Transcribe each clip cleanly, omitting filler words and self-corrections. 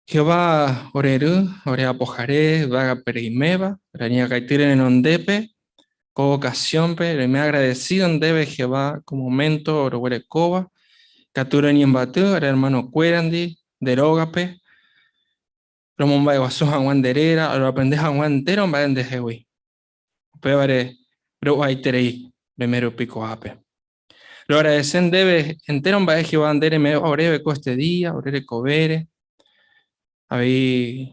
Jehová ore Ru, ore Apohare, yvágape reiméva, reñakãity renondépe, ko ocasión-pe roime agradecido ndéve Jehová ko momento roguerekóva, katu roñembyaty ore hermano-kuérandi nde rógape, romomba'eguasu hag̃ua nde réra, roaprende hag̃ua entéro mba'e ndehegui. Upévare ro'aiterei roime rupi ko'ápe. Roagradece ndéve entéro mba'e Jehová nde reme'ẽva oréve ko este día, ore rekovére, avei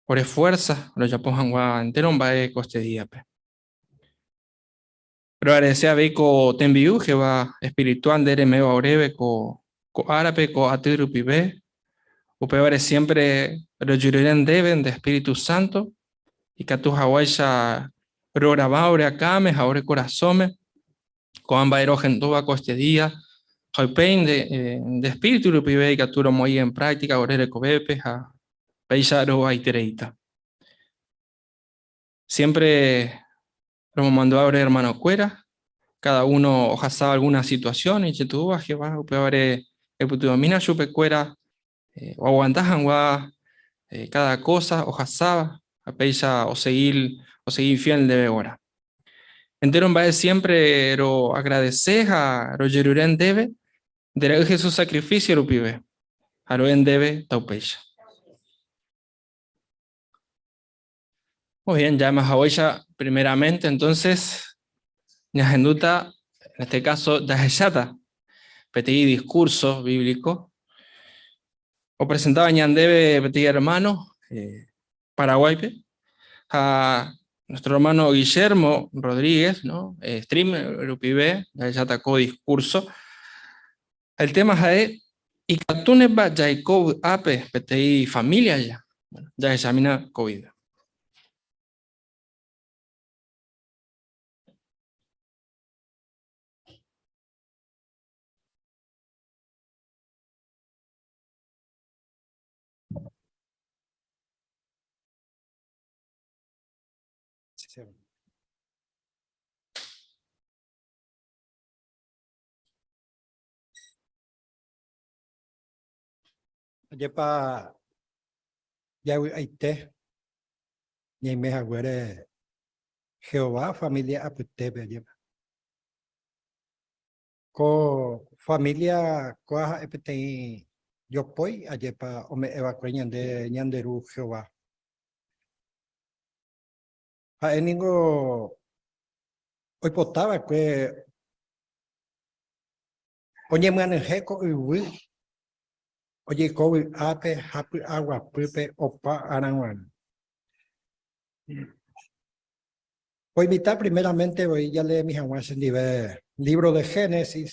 ore fuerza rojapo hag̃ua entéro mba'e ko este díape. Roagradece avei ko tembi'u Jehová espiritual nde reme'ẽva oréve ko ko árape, ko aty rupive. Upévare siempre rojerure ndéve nde Espíritu Santo ikatu haguáicha rograva ore akãme ha ore korasõme ko'ã mba'e rohendúva ko este día ha upéi nde, eh, nde Espíritu rupive ikatu romoĩ en práctica ore rekovépe ha péicha rovaitereíta. Siempre romomandu'a ore hermanokuéra, cada uno ohasa alguna situación ijetu'úva Jehová, upévare epytyvõmína chupekuéra eh, oaguanta hag̃ua eh, cada cosa ohasáva ha péicha osegi, osegi fiel ndéve g̃uarã. Entéro mba'e siempre roagradece ha rojerure ndéve nde ra'y Jesús sacrificio rupive ha ro'e ndéve taupéicha. Muy bien, ya haguéicha primeramente, entonces, ñahendúta, en este caso, jahecháta peteĩ discurso bíblico opresentaba ñandéve peteĩ hermano eh, Paraguáipe, ha nuestro hermano Guillermo Rodríguez, ¿no? Eh, stream rupive, jahecháta ko discurso. El tema ha'e ikatúnepa jaiko vy'ápe peteĩ familia-ja. Bueno, jahechamína ko video. Ajépa javy'aite ñaime haguére Jehová familia apytépe, ajépa. Ko familia kóa ha'e peteĩ jopói ajépa ome'ẽ va'ekue ñande ñande Ru Jehová. Ha'e ningo oipota va'ekue Oñemyanyhẽ ko yvy ojeiko vy'ápe ha py'aguapýpe opa ára g̃uarã. Poinvita primeramente voi jaleemi hag̃ua chendive libro de Génesis.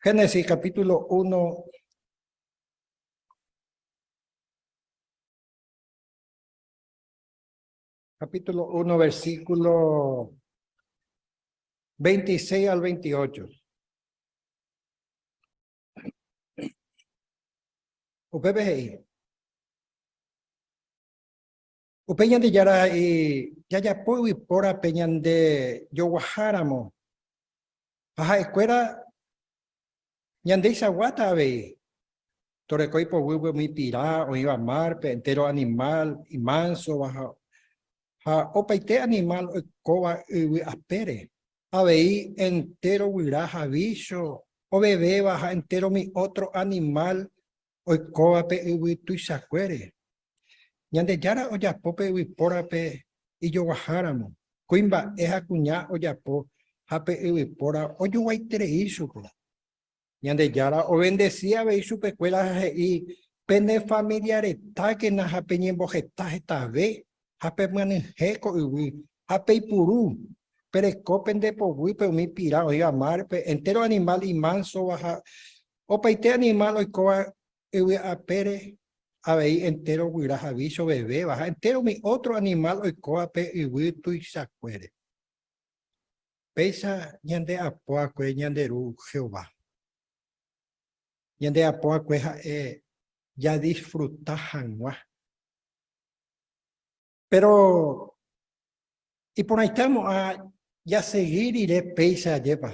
Génesis capítulo 1. Capítulo 1, versículo 26 al 28. Upépe he'i. Upe Ñandejára he'i, jajapo yvypórape ñande joguaháramo, ha ha'ekuéra ñandeichaguáta avei. Toreko ipoguýpe umi pira oĩva márpe, entéro animál imánsova ha opaite animál oikóva yvy apére. Avei entéro guyra ha vícho ovevéva ha entéro umi ótro animál oikóva pe yvy tuichakuére. Ñandejára ojapo pe yvypórape ijoguaháramo, kuimba'e ha kuña ojapo ha pe yvypóra ojoguaiterei chupe. Ñandejára ovendesi avei chupekuéra ha he'i, Pene família retákena ha peñemboheta hetave ha pemyanyhẽ ko yvy ha peipuru, pereko pende poguýpe umi pira oĩva márpe, entéro animál imánsova ha opaite animál oikóva yvy apére, avei entéro guyra ha vícho ovevéva ha entéro umi ótro animál oikóva pe yvy tuichakuére. Péicha ñande apo akue ñande Ru Jehová. Ñande apo akue ha'e jadisfruta hag̃ua. Péro iporãite amo'ã jasegi rire péicha ajépa.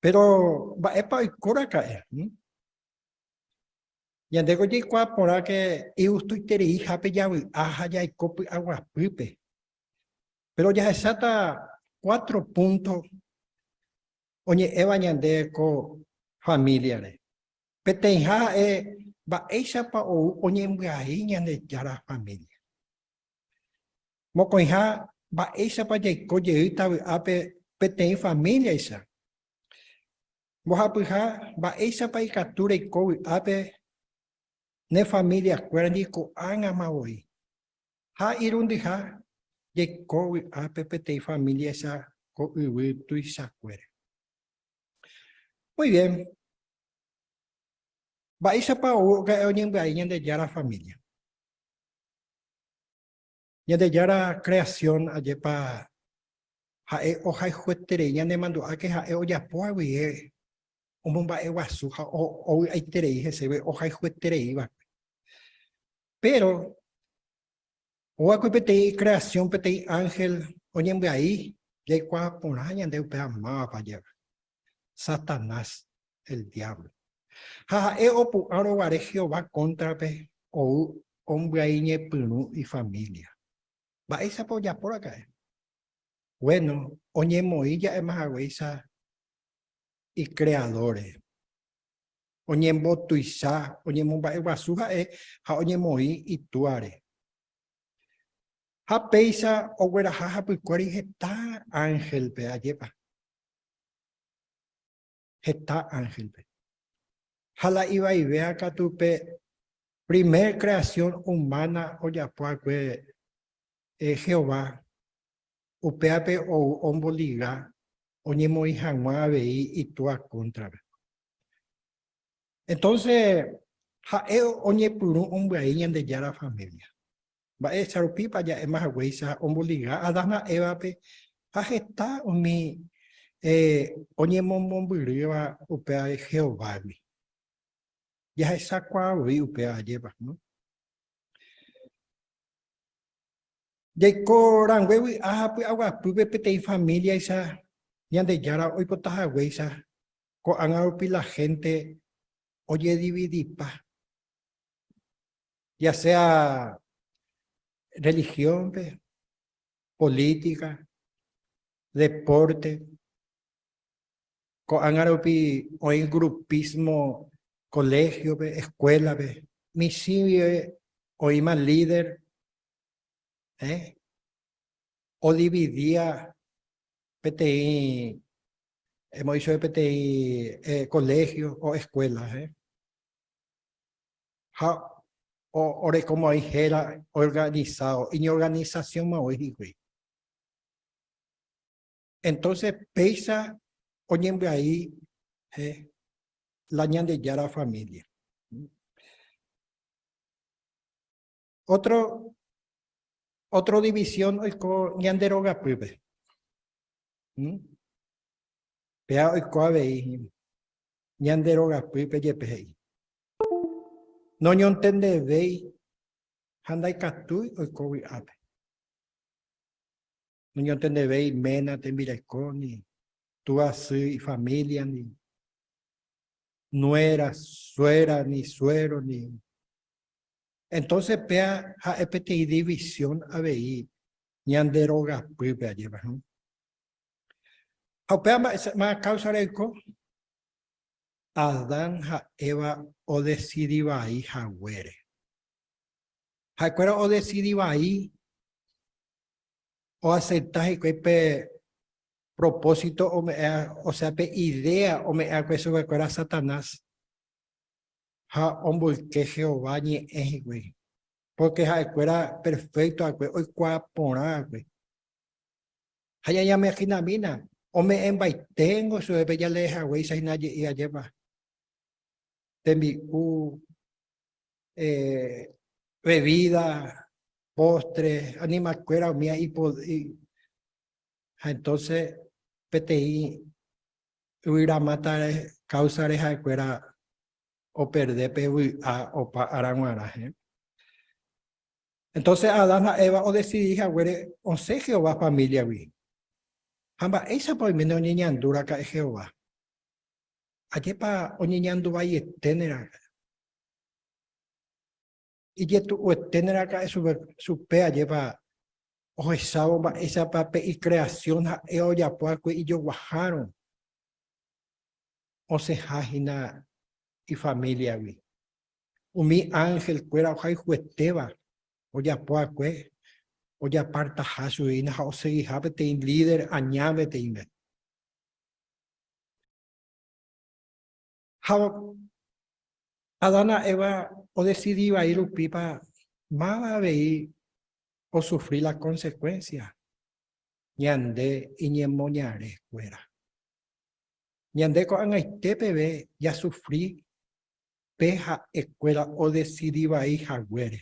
Péro mba'épa oiko raka'e? Ñandéko jaikuaa porãke igustoitereihápe javy'a ha jaiko py'aguapýpe. Péro jahecháta cuatro púnto oñe'ẽva ñande ko famíliare. Peteĩha ha'e mba'éichapa ou oñembyai Ñandejára família. Mokõiha, mba'éichapa jaiko jeýta vy'ápe peteĩ famíliaicha. Mbohapyha, mba'éichapa ikatu reiko vy'ápe ne familiakuérandi ko'ág̃ama voi. Ha irundyha, jaiko vy'ápe peteĩ famíliaicha ko yvy tuichakuére. Muy bien. Mba'éichapa ou oñembyai Ñandejára familia? Ñandejára creación ajépa ha'e ohayhueterei ñanemandu'áke ha'e ojapóva guive omomba'eguasu ha ovy'aiterei heseve ohayhueterei va'ekue. Péro oúva'ekue peteĩ creación, peteĩ ángel oñembyai jaikuaa porã ñande upéva mávapa jave, Satanás el diablo. Ha ha'e opu'ãrõ guare Jehová kóntrape ou ombyaiñepyrũ ifamília. Mba'éichapa ojapo raka'e? Guéno, oñemoĩ ja'éma haguéicha Ikreadóre. Oñembotuicha, oñemomba'eguasu ha'e ha oñemoĩ Itúare. Ha péicha ogueraha hapykuéri heta ánhelpe, ajépa? Heta ánhelpe. Ha la ivaivéva katu pe primer creación humana ojapo va'ekue Jehová, upévape ou omboliga oñemoĩ hag̃ua avei Itúa kóntrape. Entónse ha'e oñepyrũ ombyai Ñandejára família. Mba'éicha rupípa ja'éma haguéicha omboliga Adán ha Évape ha heta umi oñemomombyrýva upéva Jehovágui. Jahechakuaa voi upéva ajépa, no? Jaiko rangue vy'a ha py'aguapýpe peteĩ famíliaicha Ñandejára oipota haguéicha, ko'ág̃a rupi la hénte ojedividipa. Ya sea religión-pe, política, deporte, ko'ág̃a rupi oĩ grupismo colegio-pe, escuela-pe, michĩ guive oĩma líder, eh, odividía peteĩ, hemos dicho peteĩ colegio o escuela, eh. Ha orekomo'ãi héra organizado, iñorganizaciónma oĩ hikuái. Entonces péicha oñembyai la Ñandejára familia. Otro, otro división oiko ñande rogapýpe. ¿Mm? Péa oiko avei ñande rogapýpe jepe he'i. Noñontendevéi ha ndaikatúi oiko vy'ápe. Noñontendevéi ména tembireko ni túa sy ifamília ni nuéra, suéra ni suéro ni. Entonces péa ha'e peteĩ división avei ñande rogapýpe ajépa. Ha upéva mba'e káusare oiko? Adán ha Eva odesidi vai haguére. Ha'ekuéra odesidi vai oasepta hikuái pe propósito ome'ẽ, osea pe idéa ome'ẽ va'ekue chupekuéra Satanás ha omboyke Jehová ñe'ẽ hikuái. Pórke ha'ekuéra perfékto va'ekue, oikuaa porã va'ekue. Ha ñañeamahinamína, ome'ẽmbaiténgo chupe pe jalee haguéicha hína je'i ajépa. Tembi'u, bebida, postre, animalkuéra umíva ha entonces peteĩ yvyramáta káusare ha'ekuéra operde pe vy'a opa ára g̃uarã. Entonces Adán ha Eva odesidi haguére osẽ Jehová famíliagui. Ha mba'éichapa oiméne oñeñandu raka'e Jehová? Ajépa oñeñandu vaieténe raka'e. Ijetu'ueténe raka'e chupe ajépa ohechávo mba'éichapa pe icreación ha'e ojapo va'ekue ijoguahárõ osẽha hína ifamíliagui. Umi ánhel-kuéra ohayhuetéva ojapo va'ekue ojapartaha chugui hína ha osegiha peteĩ líder aña peteĩme. Ha Adán ha Eva odesidi vai rupípa máva avei osufri la consecuencia? Ñande iñemoñare kuéra. Ñande ko'ag̃aite peve jasufri pe ha'e kuéra odesidi vai haguére.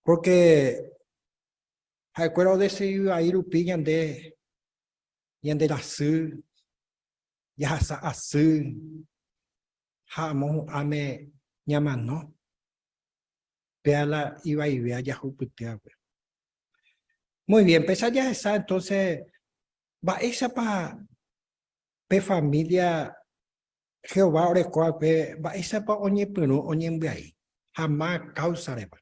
Porque ha'ekuéra odesidi vai rupi ñande ñande rasy, jahasa asy ha amo hu'ãme ñamano, péa la ivaivéva jahupyty hague. Muy bien, péicha jahecha entonces mba'éichapa pe familia Jehová oreko va'ekue, mba'éichapa oñepyrũ oñembyai ha má káusarepa.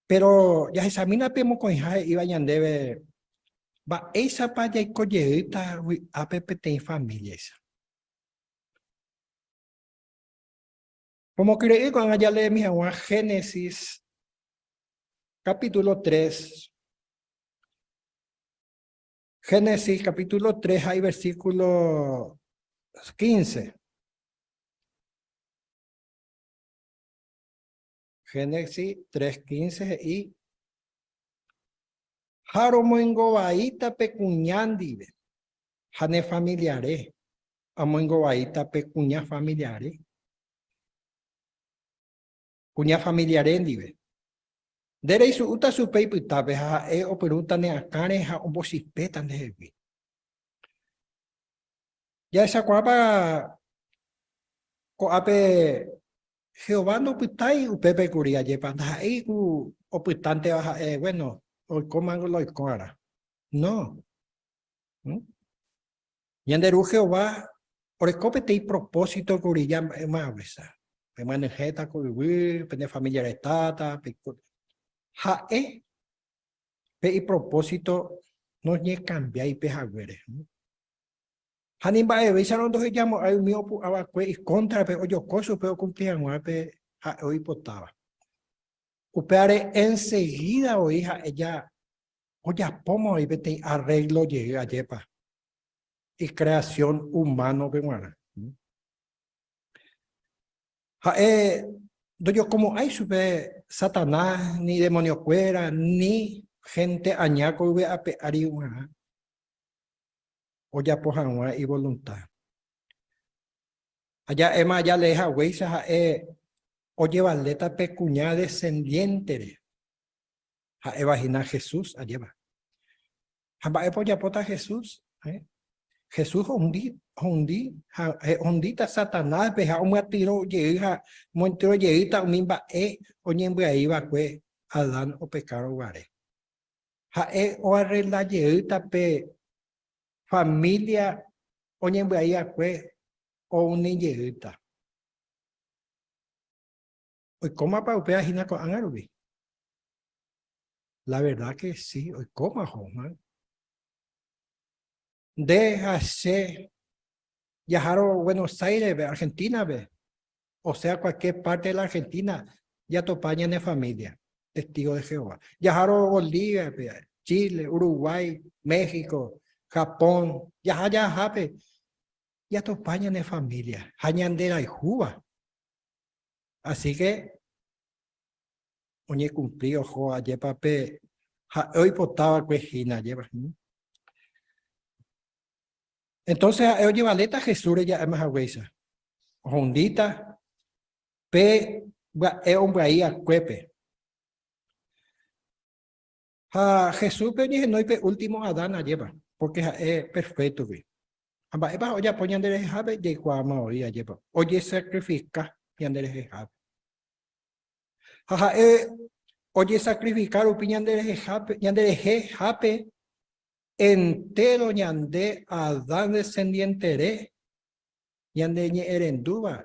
Péro jahechamína pe mokõiha he'íva ñandéve mba'éichapa jaiko jeýta vy'ápe peteĩ famíliaicha. Pomokyre'ỹ ko'ág̃a jaleemi hag̃ua Génesis capítulo 3. Génesis capítulo 3 ha iversículo 15. Génesis 3:15 he'i, Ha romoingovaíta pe kuña ndive, ha ne familiare, amoingovaíta pe kuña familiare, kuña familiare ndive. Nde reisu'úta chupe ipytápe ha ha'e opyrũta ne akãre ha ombochipéta ndehegui. Jahechakuaápa ko'ápe Jehová ndopytái upépe kuri, ajépa ndaha'éi ku opytánteva ha'e, bueno, oikómango la oikóvara. No. ¿Mm? Ñande Ru Jehová oreko peteĩ propósito kuri ja'éma haguéicha. Pemyenyhẽta ko yvy, pene familia retáta, peiko. Ha'e pe ipropósito noñekambiái pe haguére. Ha ni mba'evéicharõ ndohejamo'ãi umi opu'ã va'ekue ikóntrape ojoko chupe okumpli hag̃ua pe ha'e oipotáva. Upévare ensegída voi ha'e ja ojapóma voi peteĩ arréglo jey ajépa ikreasión umánope g̃uarã. Ha'e ndojokomo'ãi chupe Satanás, ni demoniokuéra, ni hénte aña ko yvy ape ári g̃uarã. ojapo hag̃ua ivolunta. Ha ja'éma jalee haguéicha ha'e ojevaléta pe kuña descendiéntere, ha'éva hína Jesús, ajépa. Ha mba'épa ojapóta Jesús? Eh? Jesús hundi, hundi, ha hundíta Satanáspe ha omyatyrõ jey ha omointerõ jeýta umi mba'e oñembyai va'ekue Adán opekárõ guare. Ha'e oarregla jeýta pe família oñembyai va'ekue ouni jeýta. Oikómapa upéva hína ko'ág̃a rupi? La verdad que sí, oikóma ohóma. Nde ha che jahárõ Buenos Aires-pe, Argentina-pe, osea cualquier parte de la Argentina, jatopa ñane familia, testigo de Jehová. Jahárõ Bolivia-pe, Chile, Uruguay, México, Japón, jaha jahahápe, jatopa ñane familia ha ñanderayhúva. Así que oñekumpli oho ajépa pe ha'e oipotava'ekue hína, ajépa. Entonces ha'e ojevaléta Jesúsre ja'éma haguéicha. Ohundíta pe mba'e ombyai va'ekuépe. Ha Jesúspe oñehenói pe último Adán ajépa, porque ha'e perfecto-gui. Ha mba'épa ojapo ñanderehehápe jaikuaáma voi ajépa, ojesacrifica ñanderehehápe. Ha ha'e ojesacrifica rupi ñanderehehápe, ñanderehehápe. Entéro ñande Adán descendientere ñaneñe'ẽrendúva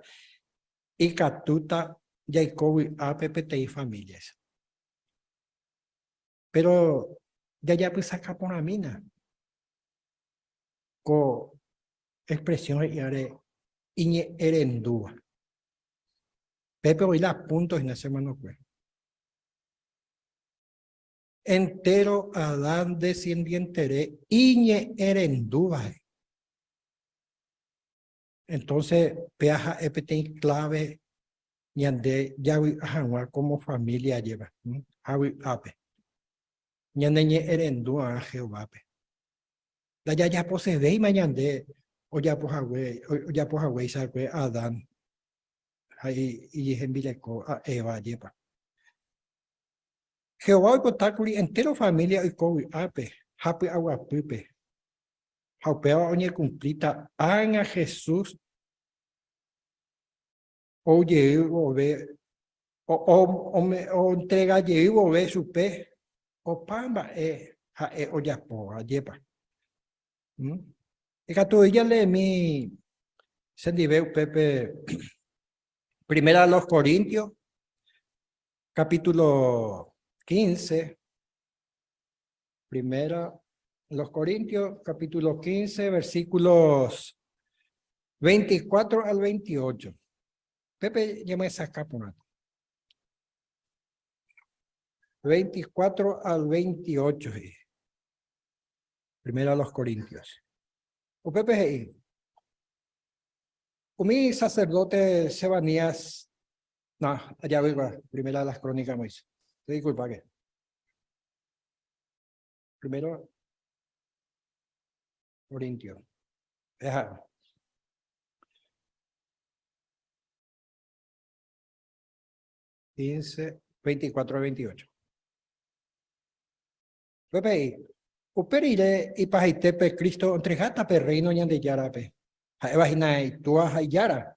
ikatúta jaiko vy'ápe peteĩ familia-icha. Péro jajapysaka porãmína ko expresión he'íare iñe'ẽrendúva. Pépe oĩ la punto hína che hermanokuéra. Entéro Adán descendientere iñe'ẽrendúva he'i. Entonces, péa ha'e peteĩ clave ñande javy'a hag̃ua como familia ajépa, javy'ápe. Ñaneñe'ẽrendu'arã Jehovápe. Ndajajaposevéima ñande ojapo hague, ojapo haguéicha va'ekue Adán ha hembireko Eva ajépa. Jehová oipota kuri entéro familia oiko vy'ápe ha py'aguapýpe. Ha upéva oñekumplíta ág̃a Jesús ou jey vove, ontrega jey vove chupe opa mba'e ha'e ojapóva, ajépa. Ikatu oĩ jaleemi chendive upépe Primera a los Corintios, capítulo 15. Primera los Corintios, capítulo 15, versículos 24 al 28. Pepe ñamyesakã porãta. 24 al 28 he'i. Primera a los Corintios. Upépe he'i, umi sacerdote Sebanías, no, ajavýva, Primera de las Crónicas, Moisés. Disculpa que. Primero, Corintios. Deja. 15, 24 al 28. Upépe he'i, Upe rire ipahaitépe Cristo ontregáta pe Rréino Ñandejárape, ha'éva hína Itúa ha Ijára.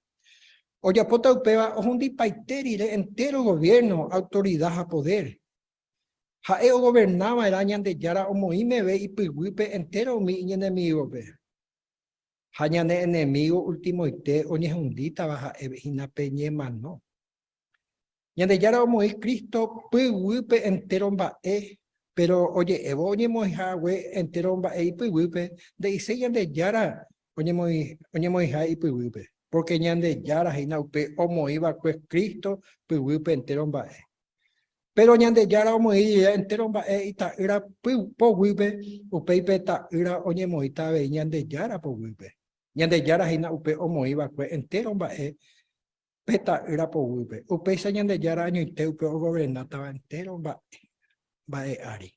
Ojapóta upéva ohundipaite rire entéro goviérno, autorida ha podér. Ha'e ogoverna va'erã Ñandejára omoĩ meve ipyguýpe entéro umi iñenemígope. Ha ñane enemígo ultimoite oñehundítava ha'e hína pe ñemano. Ñandejára omoĩ Cristo pyguýpe entéro mba'e, péro oje'évo oñemoĩ hague entéro mba'e ipyguýpe, nde'iséi Ñandejára oñemoĩha ipyguýpe, pórke Ñandejára hína upe omoĩ va'ekue Cristo pyguýpe entéro mba'e. Péro Ñandejára omoĩ rire entéro mba'e Ita'ýra poguýpe, upéi pe Ta'ýra oñemoĩta avei Ñandejára poguýpe. Ñandejára hína upe omoĩ va'ekue entéro mba'e pe Ta'ýra poguýpe. Upéicha Ñandejára añoite upe ogovernátava entéro mba'e mba'e ári.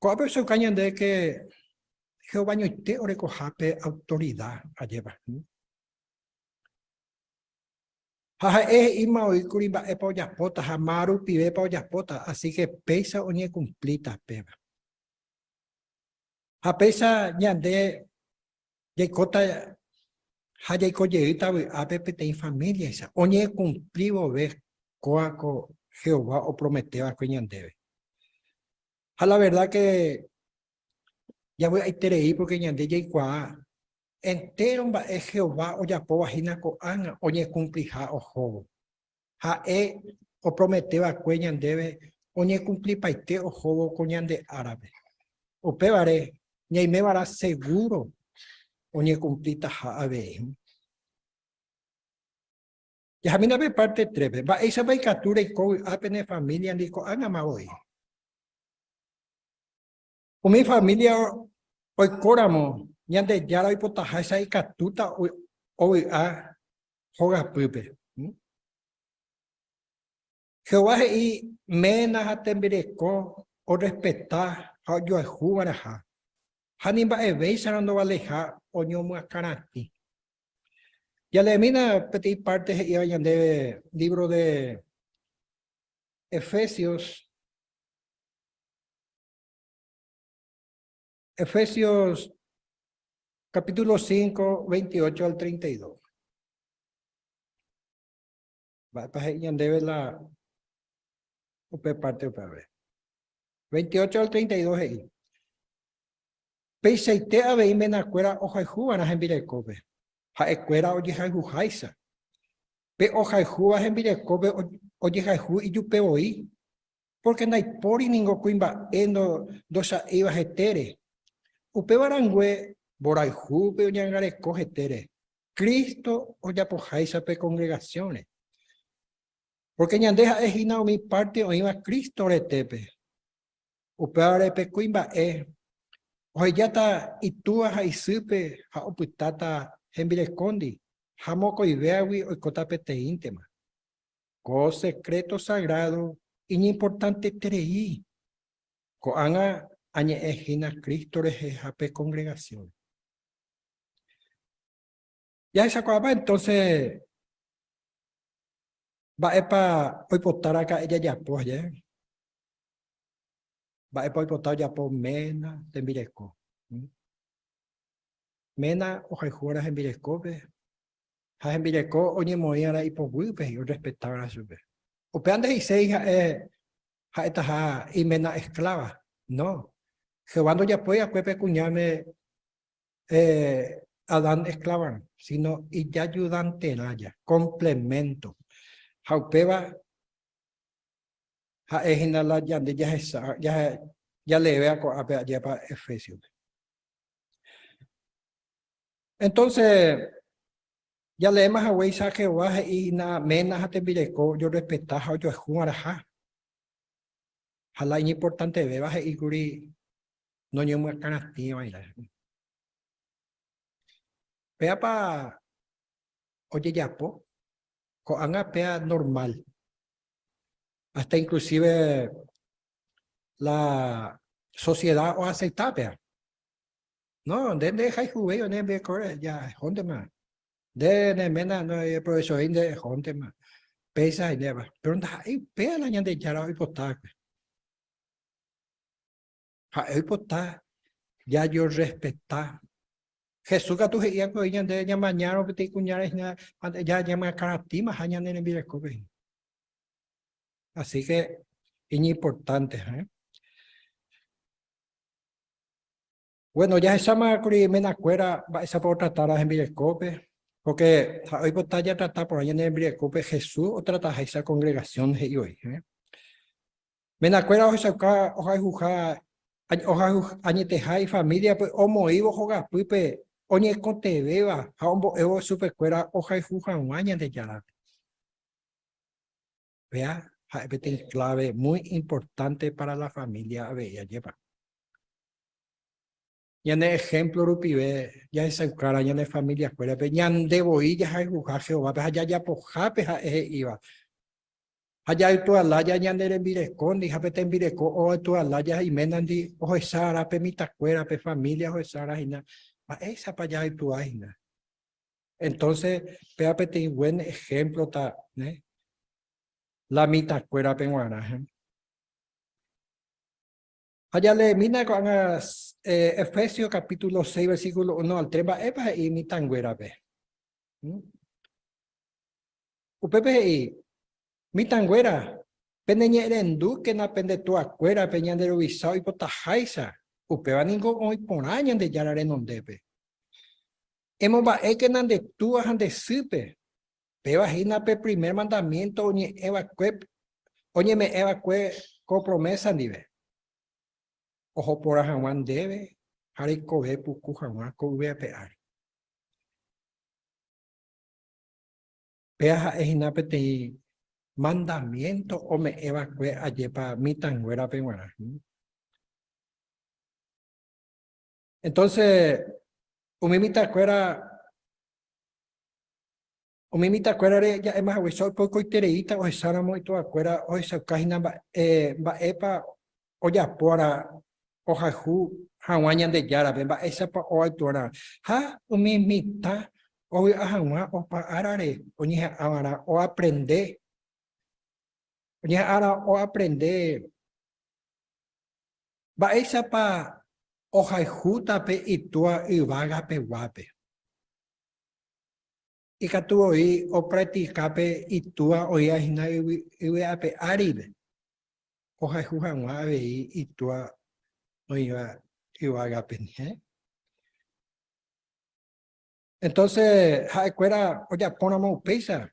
Ko'ápe ohechauka ñande ke Jehová añoite orekoha pe autorida ajépa. Ha ha'e he'íma oĩkuri mba'épa ojapóta ha máva rupivépa ojapóta, así ke péicha oñekumplíta péva. Ha péicha ñande jaikóta ha jaiko jeýta vy'ápe peteĩ famíliaicha, oñekumpli vove kóa ko Jehová opromete va'ekue ñandéve. Ha la verda ke javy'aiterei pórke ñande jaikuaa Entéro mba'e Jehová ojapóva hína ko'ág̃a oñekumpliha ohóvo. Ha'e opromete va'ekue ñandéve oñekumplipaite ohóvo ko ñande árape. Upévare ñaime va'erã segúro oñekumplitaha avei. Jahamína pe párte trépe, mba'éichapa ikatu reiko vy'ápe ne famíliandi ko'ág̃ama voi? Umi família oikóramo Ñandejára oipotaháicha ikatúta ovy'a hogapýpe. Jehová he'i ména ha tembireko orrespeta ha ojoayhu va'erãha, ha ni mba'evéicharõ ndovaleiha oñomyakãratĩ. Jaleemína peteĩ párte he'íva ñandéve lívro de Efesios Efesios capítulo 5, 28 al 32. Mba'épa he'i ñandéve la upe parte upévape. 28 al 32 he'i. Peichaite avei menakuéra ohayhuva'erã hembirekópe, ha'ekuéra ojehayhuháicha. Pe ohayhúva hembirekópe ojehayhu ijupe voi, pórke ndaipóri ningo kuimba'e ndocha'éiva hetére. Upéva rangue mborayhúpe oñangareko hetére, Cristo ojapoháicha pe kongregasiónre. Pórke ñande ha'e hína umi párte oĩva Cristo retépe. Upévare pe kuimba'e ohejáta itúva ha isýpe ha opytáta hembirekóndi, ha mokõivéagui oikóta peteĩntema. Ko sekréto sagrádo iñimportanteterei. Ko'ág̃a añe'ẽ hína Cristo rehe ha pe kongregasiónre. Jahechakuaápa entónse mba'épa oipota raka'e jajapo aje? Mba'épa oipota ojapo ména tembireko? Ména ohayhúva'erã hembirekópe ha hembireko oñemoĩva'erã ipoguýpe he'i orrespetava'erã chupe. Upéva nde'iséi ha'e ha'etaha iména eskláva. No. Jehová ndojapói va'ekue pe kuñáme Adán esklavarã, síno ijajudanterã ja, kompleménto. Ha upéva ha'e hína la ñande jahecha, jaleéva ko'ápe ajépa Efésiope. Entonces, jaleéma haguéicha Jehová he'i hína ména ha tembireko ojorrespeta ha ojoayhu va'erãha. Ha la iñimportantevéva he'i kuri noñemyakãratĩ va'erã. Péapa ojejapo ko'ág̃a péa normal. Hasta inclusive la sociedad oacepta péa. No, nde ndehayhuvéi ne rembirekóre, ja ehóntema. Nde ne ména ndoiprovechovéi nde ehóntema. Péicha ha'éva. Péro ndaha'éi upéva la Ñandejára oipota va'ekue. Ha'e oipota jajorrespeta. Jesús katu he'i va'ekue voi ñande ñamañárõ peteĩ kuñáre hína ñamyakãratĩma ha ñane rembirekópe hína. Así que iñimportánte. Bueno, jahecháma kuri menakuéra mba'éichapa otratára hembirekópe, pórke ha'e oipota jatrata porã ñane rembirekópe Jesús otrataháicha kongregasión he'i voi. Menakuéra ohechauka ohayhuha ohayhu añeteha ifamíliape omoĩvo hogapýpe oñekotevẽva ha ombo'évo chupekuéra ohayhu hag̃ua Ñandejárape. Péa ha'e peteĩ clave muy importante para la familia avei, ajépa. Ñane ehémplo rupive jahechaukára ñane familiakuérape ñande voi jahayhuha Jehovápe ha jajapohápe ha'e he'íva. Ha ja'ytua lája ñane rembirekóndi ha pe tembireko o'ytua lája iménandi ohechára pe mitãkuéra, pe familia ohechára hína mba'éichapa ja'ytua hína. Entonces, péva peteĩ buen ejemplo-ta, ne, la mitãkuérape g̃uarã. Ha jaleemína ko'ág̃a Efesios capítulo 6 versículo 1 al 3 mba'épa he'i mitãnguérape. Upépe he'i, Mitãnguéra, peneñe'ẽrendúkena pende tuakuérape ñande Ruvicha oipotaháicha, upéva ningo oĩ porã Ñandejára renondépe. Emomba'ékena nde túa ha nde sýpe, péva hína pe primer mandamiénto oñeme'ẽ va'ekue ko promésa ndive, oho porã hag̃ua ndéve ha reikove puku hag̃ua ko yvy ape ári. Péva ha'e hína peteĩ mandamiénto ome'ẽ va'ekue ajépa mitãnguérape g̃uarã. Entonce, umi mitãkuéra umi mitãkuérare ja'éma haguéicha oipokoitereíta ohecháramo ituakuéra ohechauka hína mba'e mba'épa ojapóra ohayhu hag̃ua Ñandejárape, mba'éichapa oaytuarã. Ha umi mitã ovy'a hag̃ua opa árare oñeha'ãva'erã oaprende, oñeha'ãrã oaprende Mba'éichapa ohayhúta pe Itúa yvagapeguápe? Ikatu voi opraktika pe Itúa oĩva hína yvy ape áripe, ohayhu hag̃ua avei Itúa oĩva yvágape. Entonces, ha'ekuéra ojapóramo upéicha,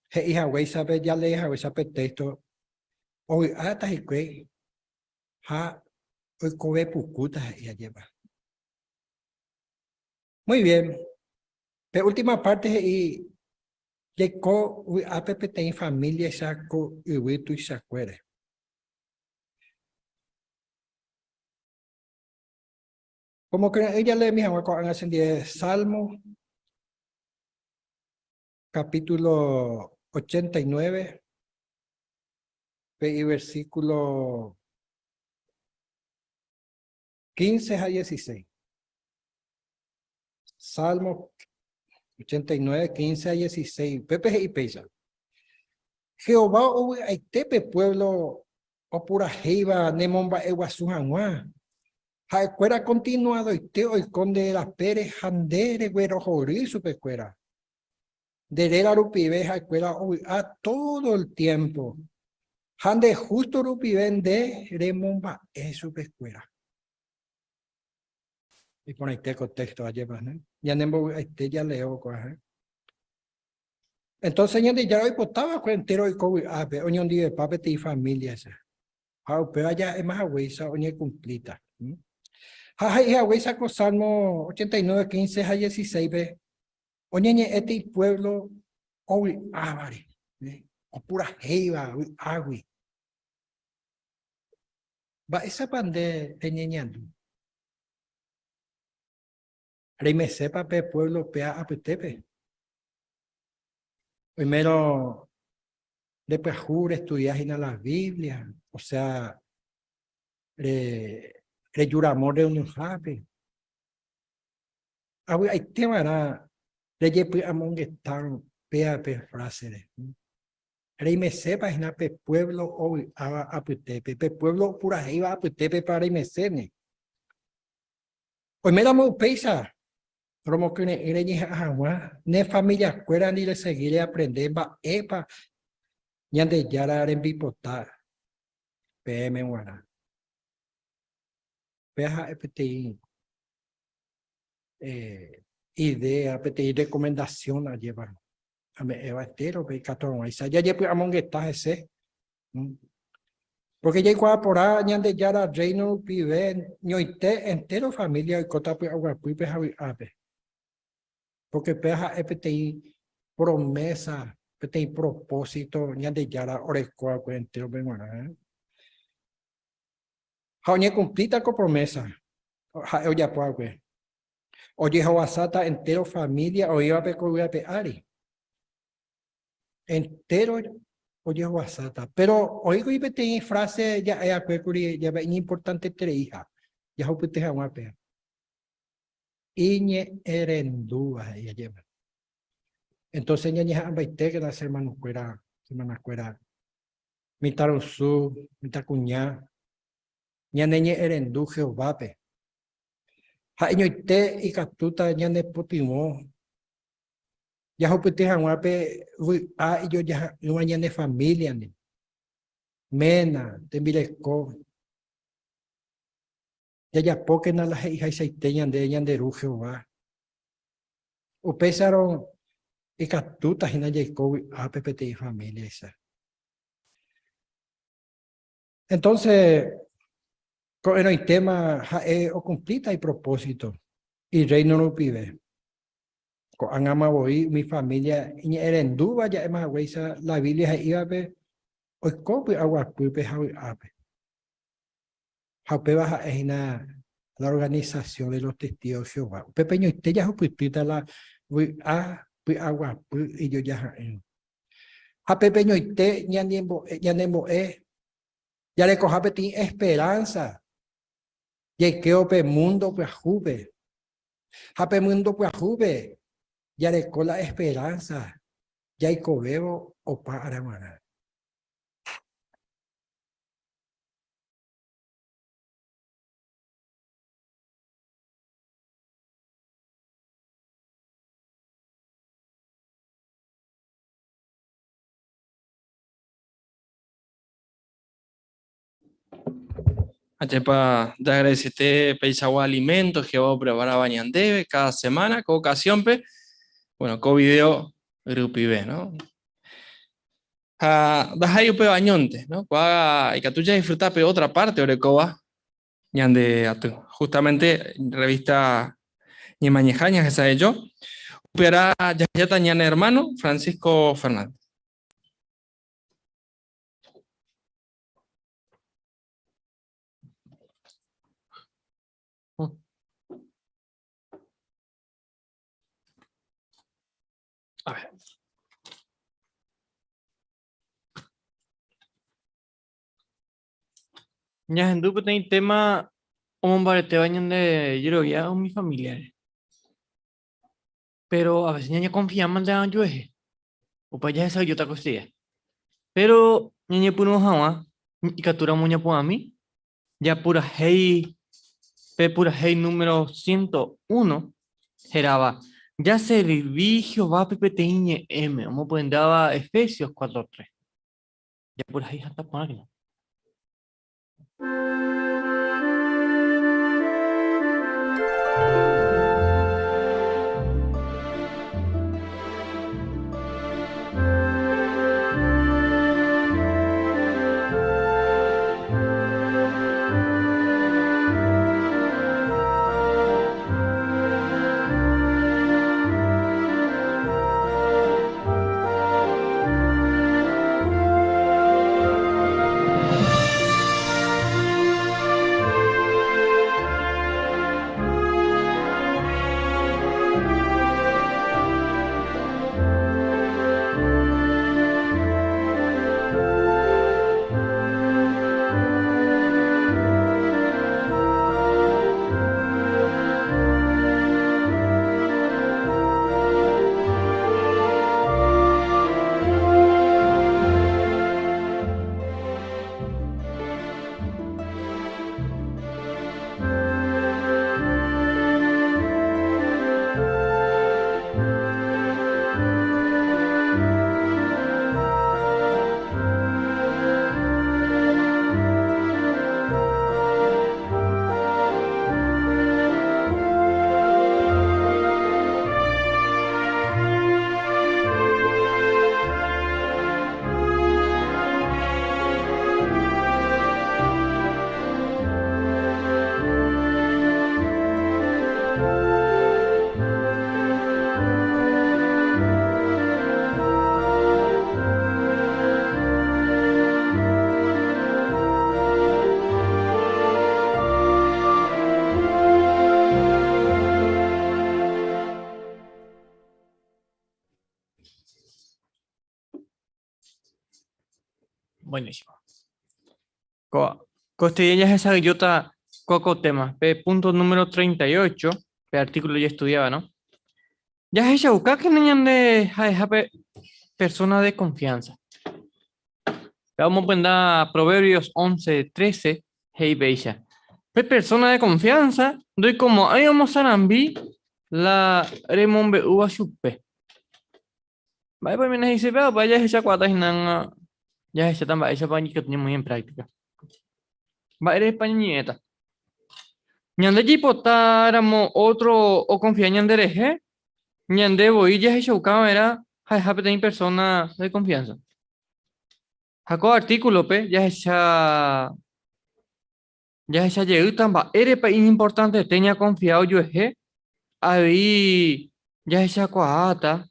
he'i haguéicha pe jalee haguéicha pe texto, ovy'áta hikuái ha oikove pukúta he'i ajépa. Muy bien. Pe última parte he'i jaiko vy'ápe peteĩ familia-icha ko yvy tuichakuére. Pomokyre'ỹ jaleemi hag̃ua ko'ág̃a chendive Salmo capítulo 89, pe iversículo 15 ha 16. Salmo 89, 15 ha 16. Upépe he'i péicha. Jehová ovy'aite pe pueblo opurahéiva nemomba'eguasu hag̃ua. Ha'ekuéra kontinuadoite oiko nde rapére ha nde reguerohory chupekuéra. Nde réra rupive ha'ekuéra ovy'a tódo el tiémpo, ha nde hústo rupive nde remomba'e chupekuéra. Iporãite ko téxto ajépa, ne? Ñanembovy'aite jaleévo ko'ág̃a. Entonces Ñandejára oipota va'ekue entéro oiko vy'ápe, oñondivepa peteĩ famíliaicha. Ha upéva ja'éma haguéicha oñekumplíta. Ha he'i haguéicha ko Salmo 89, 15 ha 16-pe, oñeñe'ẽta ipuévlo ovy'ávare, opurahéiva vy'águi. Mba'éichapa nde reñeñandu? Reimesépa pe puévlo péa apytépe? Oimérõ ndepyahu restudia hína la Biblia, osea reju ramo rreunionhápe, avy'aite va'erã rejepy'amongetárõ péa pe frásere. Reimesépa hína pe puévlo ovy'áva apytépe, pe puévlo opurahéiva apytépepa reimeséne? Oiméramo upéicha, romokyre'ỹ reñeha'ã hag̃ua ne familiakuérandi resegi reaprende mba'épa Ñandejára rembipota peẽme g̃uarã. Péva ha'e peteĩ idea, peteĩ recomendación ajépa ame'ẽva entérope ikatu hag̃uáicha jajepy'amongeta hese. Pórke jaikuaa porã Ñandejára Rréino rupive ñoite entéro família oikóta py'aguapýpe ha vy'ápe. Pórke péva ha'e peteĩ promésa, peteĩ propósito Ñandejára oreko va'ekue entérope g̃uarã. Ha oñekumplíta ko promésa ha'e ojapo va'ekue. Ojehovasáta entéro família oĩvape ko yvy ape ári. Entéro ojehovasáta. Péro oĩkuri peteĩ fráse ja'e akue kuri jave iñimportantetereiha jahupyty hag̃ua péva. Iñe'ẽrendúva he'i ajépa. Entonces ñañeha'ãmbaitékena che hermanokuéra, che hermanakuéra, mitãrusu, mitãkuña, ñaneñe'ẽrendu Jehovápe. Ha'eñoite ikatúta ñanepytyvõ Jahupyty hag̃ua pe vy'a ijojaha'ỹva ñane famíliandi, ména, tembireko, jajapókena la he'ihaichaite ñande ñande Ru Jehová. Upéicharõ ikatúta hína jaiko vy'ápe peteĩ famíliaicha. Entonce, ko'ẽrõitéma ha'e okumplíta ipropósito Irréino rupive. Ko'ág̃ama voi umi família iñe'ẽrendúva ja'éma haguéicha la Biblia he'ívape oiko py'aguapýpe ha vy'ápe. Ha upéva ha'e hína la organisasión de los testigos de Jehová. Upépe ñoite jahupytýta la vy'a py'aguapy ijojaha'ỹva. Ha pépe ñoite ñanembo'e jarekoha peteĩ esperánsa jaikévo pe múndo pyahúpe. Ha pe múndo pyahúpe jareko la esperánsa jaikovévo opa ára g̃uarã. Ajépa jaagradecete peichagua alimento Jehová opreparáva ñandéve cada semana, ko ocasión-pe, bueno, ko video rupive, no? Ha ndaha'éi upéva añónte, no? Ko'ág̃a ikatu jadisfruta pe otra parte orekóva ñande aty. Justamente revista Ñemañeha ñahesa'ejo, upearã jahejáta ñane hermano Francisco Fernández. A ver. Ñahendu peteĩ tema omombaretéva ñande jerovia umi familiare. Pero a veces ñañekonfiámante ojuehe. Upéva jahesa'ỹijóta ko este día. Pero ñañepyrũ hag̃ua ikatúramo ñapu'ãmi, japurahéi pe purahéi número 101 hérava Jaservi Jehovápe peteĩ ñe'ẽme, omopyendáva Efesios 4:3. Japurahéi hatã porãkena. Buenísimo. Ko este día jahesa'ỹijóta kóa ko tema, pe punto número 38, pe artículo jaestudiáva, no? Jahechaukákena ñande ha'eha pe persona de confianza. Pe omopyenda Proverbios 11, 13, he'i péicha. Pe persona de confianza ndoikomo'ãi omosarambi la remombe'úva chupe. Mba'épa oiméne he'ise péva? Upéva jahechakuaáta hína jahecháta mba'éichapa ikatu ñamoĩ en práctica. Mba'érepa ñañe'ẽta? Ñande jaipotáramo ótro okonfia ñanderehe, ñande voi jahechauka va'erã ha'eha peteĩ persóna de konfiánsa. Ha ko artíkulope jahecha Jahecha jeýta mba'érepa iñimportantete ñakonfia ojuehe, avei jahechakuaáta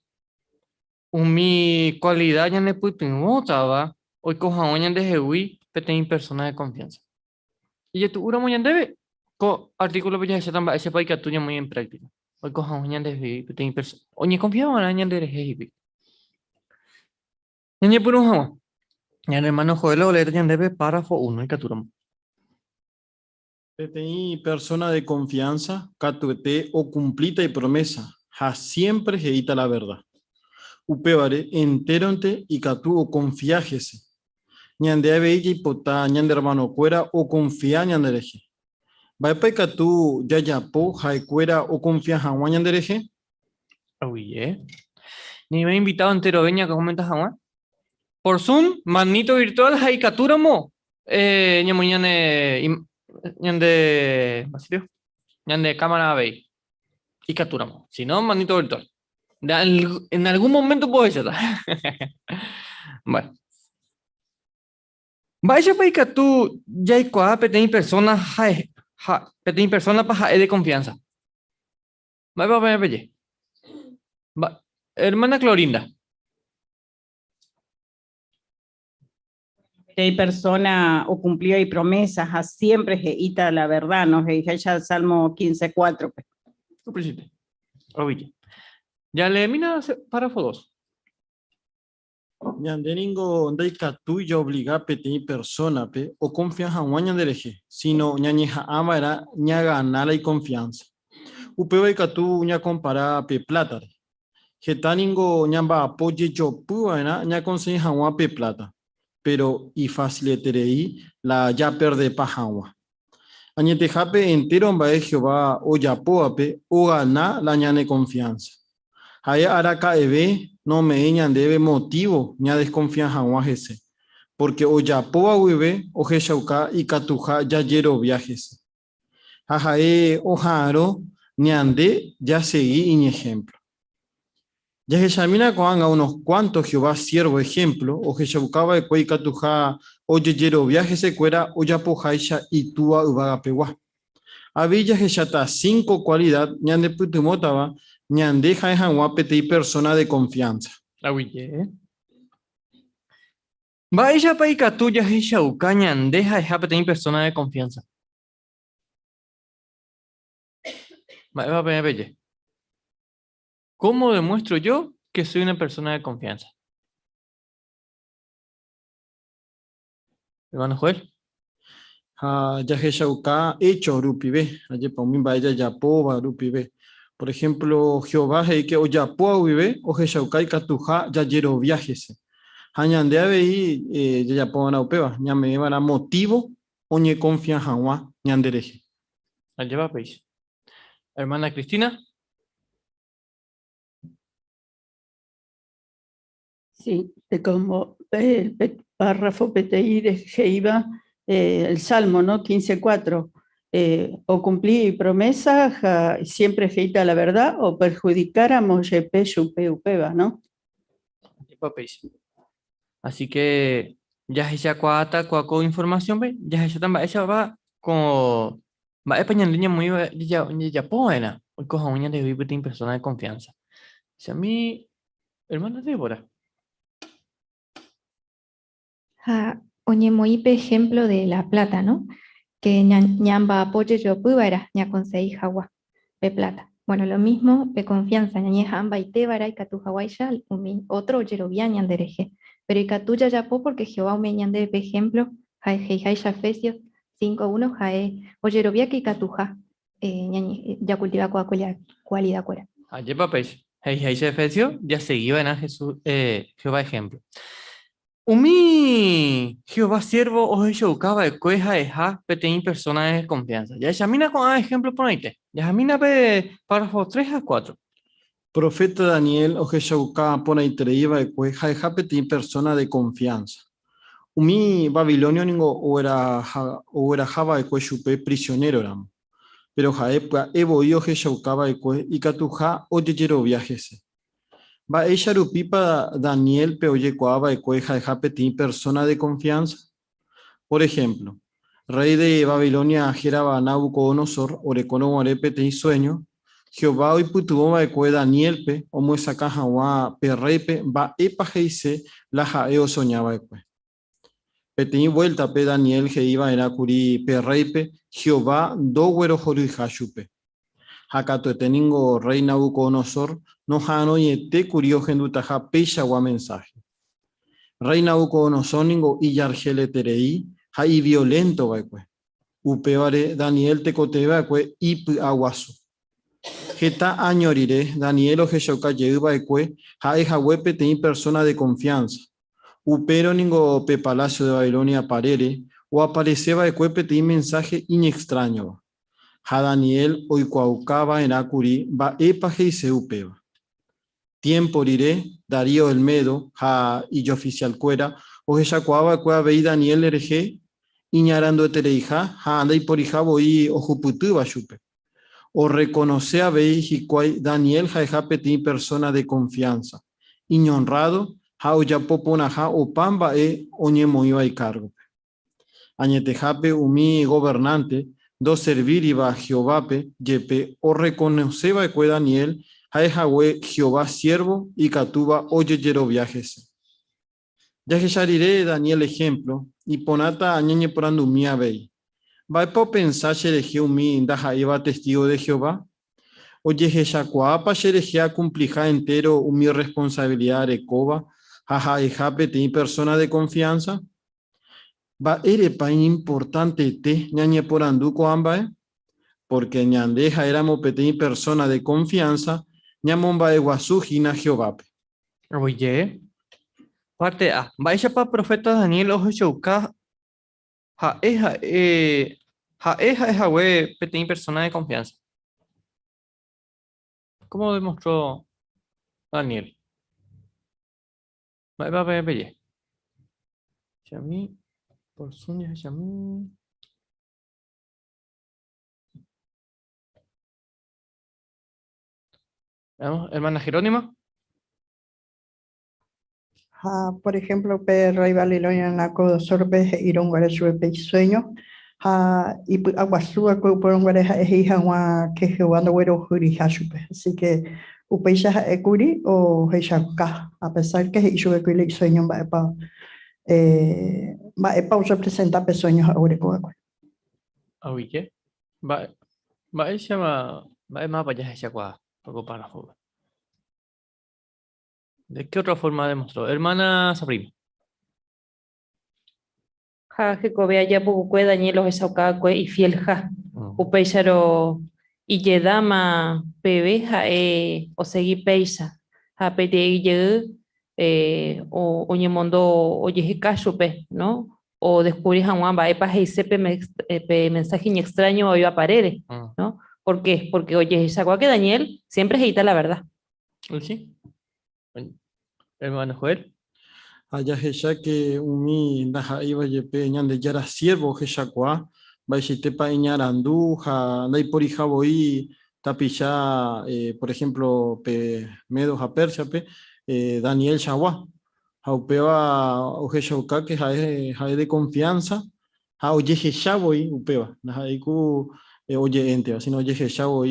umi kualida ñanepytyvõtava oiko hag̃ua ñandehegui peteĩ persóna de konfiánsa. Ijetu'úramo ñandéve, ko artíkulope jahecháta mba'éichapa ikatu ñamoĩ en práktika oiko hag̃ua ñandehegui peteĩ persóna oñekonfia va'erã ñanderehe hikuái. Ñañepyrũ hag̃ua, ñane ermáno Joel oleéta ñandéve párrafo uno ikatúramo. Peteĩ persóna de konfiánsa katuete okumplíta ipromésa ha siémpre he'íta la verda. Upévare entéronte ikatu okonfia hese. Ñande avei jaipota ñane ermanokuéra okonfia ñanderehe. Mba'épa ikatu jajapo ha'ekuéra okonfia hag̃ua ñanderehe? Aguyje. Ñaime invitado enterove ñakomenta hag̃ua. Por Zoom, manito virtual ha ikatúramo eh, ñamoĩ ñane ñande, Basilio, ñande cámara avei. Ikatúramo. Si no, manito virtual. En algún momento puedo echarla. Bueno. Mba'éichapa ikatu jaikuaa peteĩ persona ha'e, ha, peteĩ persona-pa ha'e de confianza? Mba'épa peẽ peje? Mba, hermana Clorinda. Peteĩ persona ocumplíva ipromesa ha siempre he'íta la verdad, no? He'iháicha Salmo 15:4-pe. Upeichaite. Oville. Jaleemína párrafo 2. Ñande ningo ndaikatúi jaobliga peteĩ persónape okonfia hag̃ua ñanderehe, síno ñañeha'ã va'erã ñagana la ikonfiánsa. Upéva ikatu ñakompara pe plátare. Heta ningo ñamba'apo jejopy va'erã ñakonsegi hag̃ua pe pláta, péro ifasileterei la japerdepa hag̃ua. Añetehápe entéro mba'e Jehová ojapóvape ogana la ñane konfiánsa. Ha'e araka'eve nome'ẽi ñandéve motívo ñadeskonfia hag̃ua hese, pórke ojapóva guive ohechauka ikatuha jajerovia hese. Ha ha'e oha'arõ ñande jasegi iñehémplo. Jahechamína ko'ág̃a unos kuánto Jehová siérvo ehémplo ohechauka va'ekue ikatuha ojejerovia hesekuéra ojapoháicha Itúa yvagapegua. Avei jahecháta cinco kualida ñanepytyvõtava ñande ha'e hag̃ua peteĩ persóna de konfiánsa. Aguyje. Mba'éichapa ikatu jahechauka ñande ha'eha peteĩ persóna de konfiánsa? Mba'épa peẽ peje? ¿Cómo demuestro yo que soy una persona de confianza? Hermano Joel. Ha jahechauka hechos rupive, ajépa umi mba'e jajapóva rupive. Por ejemplo, Jehová he'i ke ojapóva guive ohechauka ikatuha jajerovia hese. Ha ñande avei eh, jajapova'erã upéva, ñame'ẽva'erã motivo oñekonfia hag̃ua ñanderehe. Ajépa péicha. Hermana Cristina. Sí, de como el párrafo peteĩ he'íva eh, el Salmo, ¿no? 15.4. Eh, o cumplí promesa, ja, siempre he'íta la verdad, o perjudicáramos jepe chupe upéva, ¿no? Ajépa péicha. Así que jahechakuaáta kua ko información-pe, jahecháta mba'éichapa ko Mba'épa ñande ñamoĩva jajapo va'erã oiko hag̃ua ñandehegui peteĩ persóna de konfiánsa? Chami ermána Débora. Ha oñemoĩ pe ehémplo de la pláta, no? Ke ñamba'apo jejopy va'erã ñakonsegi hag̃ua pe pláta. Bueno, lo mismo pe konfiánsa, ñañeha'ãmbaite va'erã ikatu haguáicha umi ótro ojerovia ñanderehe. Péro ikatu jajapo pórke Jehová ome'ẽ ñandéve pe ehémplo ha he'iháicha Efesios 5.1 ha'e ojerovia ke ikatuha jakultiva ko'ã kualidakuéra. Ajépa péicha, he'iháicha Efesios, jasegi va'erã Jesús, Jehová ehémplo. Umi Jehová siérvo ohechauka va'ekue ha'eha peteĩ persóna de konfiánsa. Jahechamína ko'ã ehémplo porãite. Jahamína pe párrafo 3 ha 4. Proféta Daniel ohechauka porãiterei va'ekue ha'eha peteĩ persóna de konfiánsa. Umi babilonio ningo ogueraha va'ekue chupe prisionéroramo, péro ha'e pya'e voi ohechauka va'ekue ikatuha ojejerovia hese. Mba'éicha rupípa Daniélpe ojekuaa va'ekue ha'eha peteĩ persóna de konfiánsa? Por ehémplo, rréi de Babilonia hérava Nabucodonosor orekórõ guare peteĩ suéño, Jehová oipytyvõ va'ekue Daniélpe omyesakã hag̃ua pe rréipe mba'épa he'ise la ha'e osoña va'ekue. Peteĩ vuéltape Daniel he'i va'erã kuri pe rréipe Jehová ndoguerohoryiha chupe. Ha katuete ningo rréi Nabucodonosor noha'arõiete kuri ohendutaha peichagua mensáhe. Rréi Nabucodonosor ningo ijarheleterei ha iviolénto va'ekue. Upévare Daniel tekotevẽ va'ekue ipy'aguasu. Heta áño rire, Daniel ohechauka jey va'ekue ha'e hague peteĩ persóna de konfiánsa. Upérõ ningo pe palásio de Babilonia parére oaparese va'ekue peteĩ mensáhe iñextráñova. Ha Daniel oikuaauka va'erã kuri mba'épa he'ise upéva. Tiémpo rire, Darío el Medo ha ijofisialkuéra ohechakuaa va'ekue avei Daniel rehe iñaranduetereiha ha ndaiporiha voi ohupytýva chupe. Orrekonose avei hikuái Daniel ha'eha peteĩ persóna de konfiánsa, iñonrrádo ha ojapo porãha opa mba'e oñemoĩva ikárgope. Añetehápe umi governánte ndoservíriva Jehovápe jepe orrekonose va'ekue Daniel ha'e hague Jehová siérvo ikatúva ojejerovia hese. Jahecha rire Daniel ehémplo, iporãta ñañeporandumi avei, Mba'épa opensa cherehe umi ndaha'éiva testígo de Jehová? Ojehechakuaápa cherehe akumpliha entéro umi rresponsavilida arekóva ha ha'eha peteĩ persóna de konfiánsa? Mba'érepa iñimportantete ñañeporandu ko'ã mba'e? Pórke ñande ha'éramo peteĩ persóna de konfiánsa ñamomba'eguasu hína Jehovápe. Oje. Parte A. Mba'éichapa proféta Daniel ohechauka ha'e ha'e ha'e ha'ehague peteĩ persóna de confianza? ¿Cómo demostró Daniel? Mba'épa peẽ peje? Jahechami, por Zoom jahechami. Veamos, hermana Jerónima. Ha, por ejemplo, pe rey Babilonia Nabucodonosor-pe he'írõ guare chupe pe isueño, ha ipy'aguasu va'ekue upérõ guare ha'e he'i hag̃ua ke Jehová ndoguerohoryha chupe. Así que upéicha ha'e kuri ohechauka, a pesar ke he'i chupekuéra la isueño mba'épa mba'épa orrepresenta pe sueño ha'e oguereko va'ekue. Aguyje. Mba'e, mba'éichapa, mba'e mávapa jahechakuaa ko párrafope? ¿De qué otra forma demostró? Hermana Sabrina. Ha hekove aja pukukue Daniel ohechauka va'ekue ifielha. Upéicharõ ijedáma peve ha'e osegi péicha, ha peteĩ jey oñemondo ojeheka chupe, no? Odescubri hag̃ua mba'épa he'ise pe mensaje iñextraño oĩva parére, no? ¿Por qué? Porque ojehechakuaa que Daniel siempre he'íta la verdad. Sí. Hermano Joel. Ha jahecha ke umi ndaha'éiva jepe Ñandejára siervo ohechakuaa mba'eichaitépa iñarandu ha ndaiporiha voi tapicha, por ejemplo, pe Medo ha Persia-pe, Daniel chagua. Ha upéva ohechauka ke ha'e ha'e de confianza ha ojehecha voi upéva, ndaha'éi ku oje'énteva, sino ojehecha voi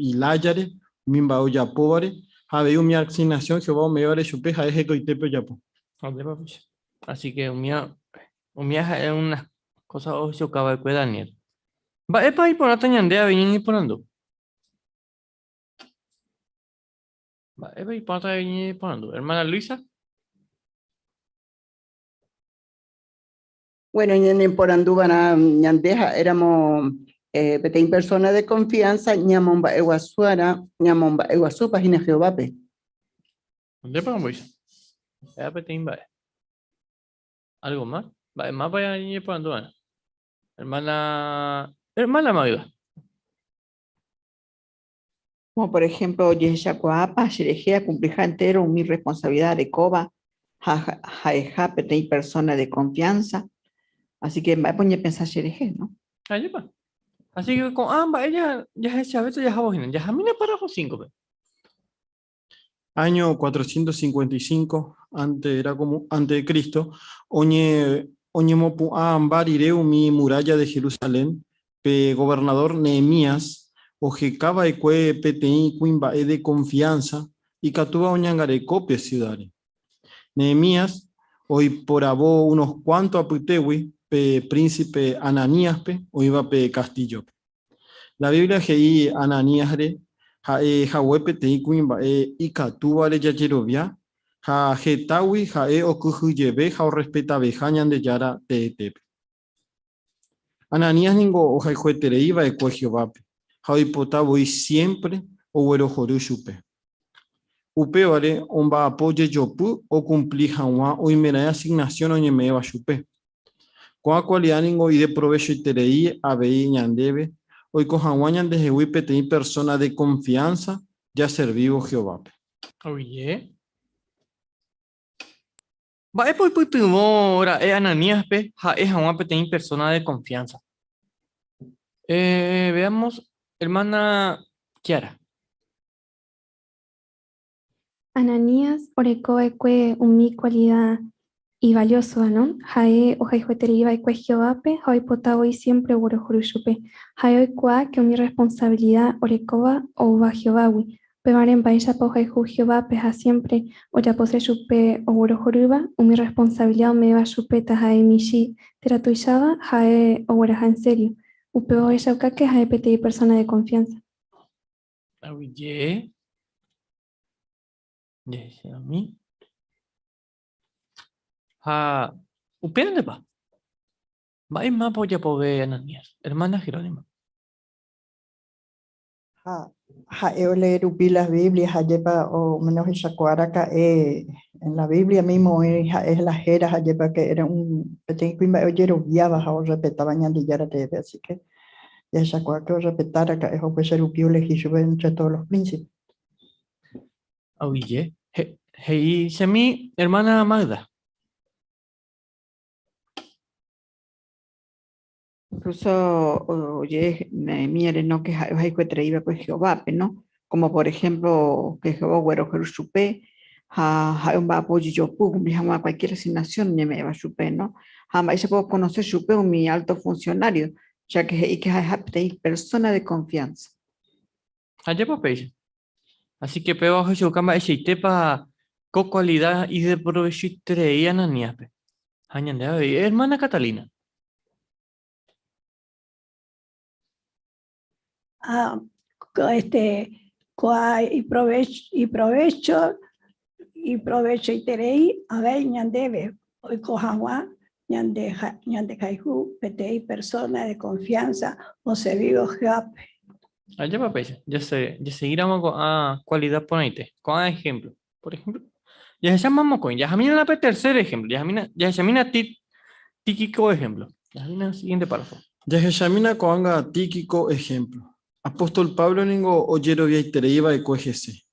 ilájare, umi mba'e ojapóvare, ha avei umi asignación Jehová ome'ẽvare chupe ha'e hekoitépe ojapo. Así que umía, umía ha'e unas cosas ohechauka va'ekue Daniel. Mba'épa iporãta ñande avei ñañeporandu? Mba'épa iporãta avei ñañeporandu? Hermana Luisa. Bueno, ñaneporanduva'erã ñande ha'éramo eh, peteĩ persona de confianza ñamomba'eguasuarã, ñamomba'eguasúpa hína Jehovápe. Ndépa ombo'ísa? Ha'éva peteĩ mba'e. Algo más? Mba'e mápa ñañeporanduva'erã? Hermana, hermana Magda. Como por ejemplo, ojehechakuaápa cherehe akumpliha entero umi responsabilidad arekóva ha ha'eha peteĩ persona de confianza. Así que mba'épa oñepensa cherehe, no? Ajépa. Así que ko'ã mba'e jahechavéta jahávo hína. Jahamína párrafo 5-pe. Año 455 ante era como ante de Cristo, oñe oñemopu'ãmba rire umi muralla de Jerusalén, pe gobernador Nehemías oheka va'ekue peteĩ kuimba'e de confianza ikatúva oñangareko pe ciudad-re. Nehemías oiporavo unos cuanto apytégui pe príncipe Ananíaspe oĩva pe castillo-pe. La Biblia he'i Ananíasre ha'e hague peteĩ kuimba'e ikatúvare jajerovia, ha hetágui ha'e okyhyjeve ha orrespetaveha Ñandejára teetépe. Ananías ningo ohayhueterei va'ekue Jehovápe ha oipota voi siémpre oguerohory chupe. Upévare omba'apo jejopy okumpli hag̃ua oimeraẽ asignasión oñeme'ẽva chupe. Ko'ã kualida ningo ideprovechoiterei avei ñandéve oiko hag̃ua ñandehegui peteĩ persóna de konfiánsa jaservívo Jehovápe. Oye. Mba'épa oipytyvõ ra'e Ananíaspe ha'e hag̃ua peteĩ persona de confianza? Eh, veamos, hermana Kiara. Ananías oreko va'ekue umi kualida ivaliósova, no? Ha'e ohayhueterei va'ekue Jehovápe ha oipota voi siémpre oguerohory chupe. Ha'e oikuaa ke umi rresponsavilida orekóva oúva Jehovágui. Upévare mba'éichapa ohayhu Jehovápe ha siémpre ojapose chupe oguerohorýva, umi rresponsavilida ome'ẽva chupe taha'e michĩ térã tuicháva, ha'e ogueraha ensério. Upéva ohechauka ke ha'e peteĩ persóna de konfiánsa. Aguyje. Jahechami. Ha upévantepa? Mba'e mápa ojapove Ananías, hermana Jerónima? Ha ha'e olee rupi la Biblia ha jepa omeno ohechakuaa raka'e en la Biblia mismo oĩ ha'e la héra ha jepa que era un peteĩ kuimba'e ojeroviáva ha orrespetáva Ñandejára teépe, así que jahechakuaa que orrespeta raka'e ha upéicha rupi olehi chupe entre todos los príncipes. Aguyje. He'i chemi hermana Magda. Incluso oye Nehemías no que ha'e ohayhueterei va'ekue Jehovápe, no? Como por ejemplo que Jehová oguerohory chupe ha ha'e omba'apo ojejopy okumpli hag̃ua cualquier asignación oñeme'ẽva chupe, no? Ha mba'éichapa okonoce chupe umi alto funcionario, ya que he'i que ha'eha peteĩ persona de confianza. Ajépa péicha. Así que péva ohechauka mba'eichaitépa ko cualidad ideprovechoiterei Ananíaspe. Ha ñande avei, hermana Catalina. Ah, este, kua iprovecho, iprovechoiterei avei ñandéve oiko hag̃ua ñande ñandehayhu peteĩ persona de confianza oservívo Jehovápe. Ajépa péicha, jasegíramo ko'ã cualidad porãite, ko'ã ejemplo. Por ejemplo, jahecháma mokõi, jahamína pe tercer ejemplo, jahamína, jahechamína Tíquico ejemplo. Jahamína siguiente párrafo. Jahechamína ko'ág̃a Tíquico ejemplo. Apóstol Pablo ningo ojeroviaiterei va'ekue hese.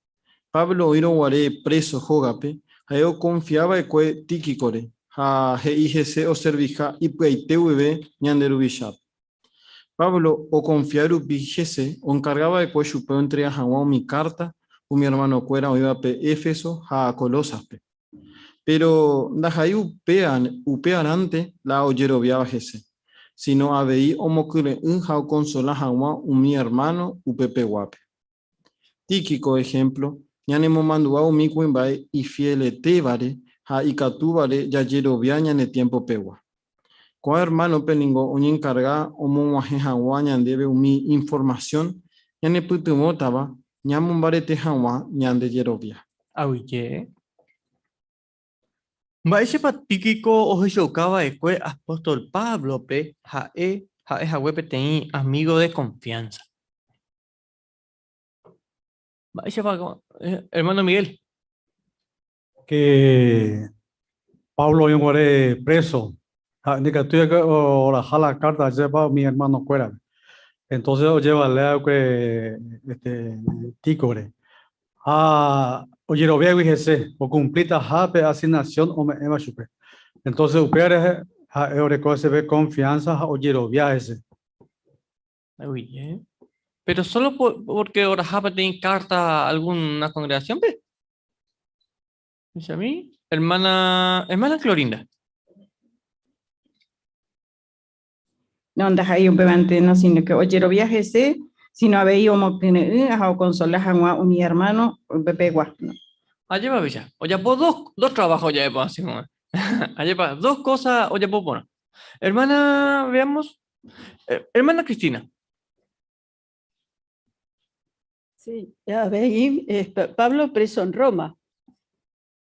Pablo oĩrõ guare préso hógape, ha'e okonfia va'ekue Tíquicore ha he'i hese oserviha ipy'aite guive ñande Ruvichápe. Pablo okonfia rupi hese, onkarga va'ekue chupe ontrega hag̃ua umi kárta umi ermanokuéra oĩvape Éfeso ha Colósaspe. Péro ndaha'éi upearãnte la ojeroviáva hese, síno avei omokyre'ỹ ha okonsola hag̃ua umi ermáno upepeguápe. Tíquico ehémplo ñanemomandu'a umi kuimba'e ifieletévare ha ikatúvare jajerovia ñane tiempopegua. Ko'ã ermánope ningo oñenkarga omog̃uahẽ hag̃ua ñandéve umi informasión ñanepytyvõtava ñamombarete hag̃ua ñande jerovia. Aguyje. Mba'éichapa Tíquico ohechauka va'ekue apóstol Páblope ha'e ha'e hague peteĩ amígo de konfiánsa? Mba'éichapa, hermano Miguel? Que Pablo oĩ guare preso, ha ndikatúi va'ekue oraha la carta ajépa umi hermano kuérape. Entonces ojevale va'ekue este Tíquicore. Ha ojeroviágui hese, okumplitaha pe asignación ome'ẽva chupe. Entonces upévare ha'e oreko heseve confianza ha ojerovia hese. Muy Pero solo porque oraha peteĩ carta a alguna congregación, pe? Dice a mí, hermana, hermana Clorinda. No, ndaha'éi upévante, no, sino que ojerovia hese, sino avei omokyre'ỹ ha okonsola hag̃ua umi hermano upepegua. No. Ajépa péicha, ojapo dos, dos trabajo ja'epa así como. Ajépa, dos cosas ojapo porã. Hermana, veamos. Hermana Cristina. Sí, avei, Pablo preso en Roma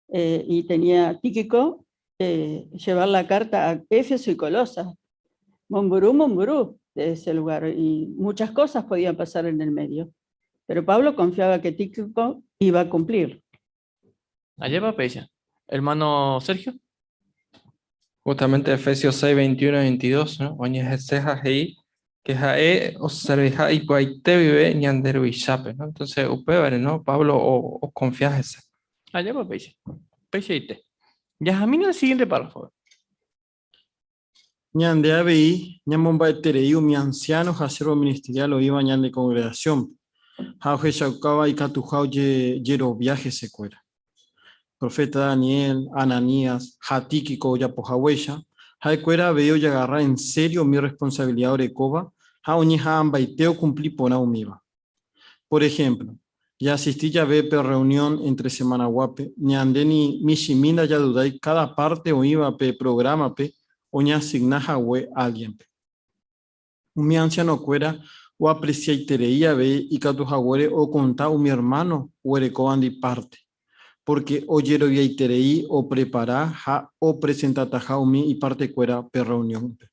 y tenía Tíquico llevar la carta a Éfeso y Colosa. Momburú, momburú de ese lugar y muchas cosas podían pasar en el medio. Pero Pablo confiaba que Tíquico iba a cumplir. Ajépa péicha. Hermano Sergio. Justamente Efesios 6, 21 22, ¿no? Oñeheseha he'i que ha'e oserviha ipy'aite guive ñande Ruvichápe, ¿no? Entonces upévare, ¿no? Pablo oconfia hese. Ajépa péicha. Peichaite. Jahamína el siguiente párrafo. Ñande avei ñamomba'eterei umi anciano ha siervo ministerial oĩva ñane congregación-pe, ha ohechaukáva ikatuha ojejerovia hesekuéra. Profeta Daniel, Ananías ha Tíquico ojapohaguéicha, ha'ekuéra avei ojagarra en serio umi responsabilidad orekóva ha oñeha'ãmbaite okumpli porã umíva. Por ejemplo, jaasisti jave pe rreunión entre semanaguápe, ñande ni michĩmi ndajadudái káda párte oĩva pe prográmape oñeasigna hague álgienpe. Umi ansianokuéra oapresiaiterei avei ikatu haguére okonta umi ermáno oguerekóvandi párte, pórke ojeroviaiterei oprepara ha opresentataha umi ipartekuéra pe rreuniónpe.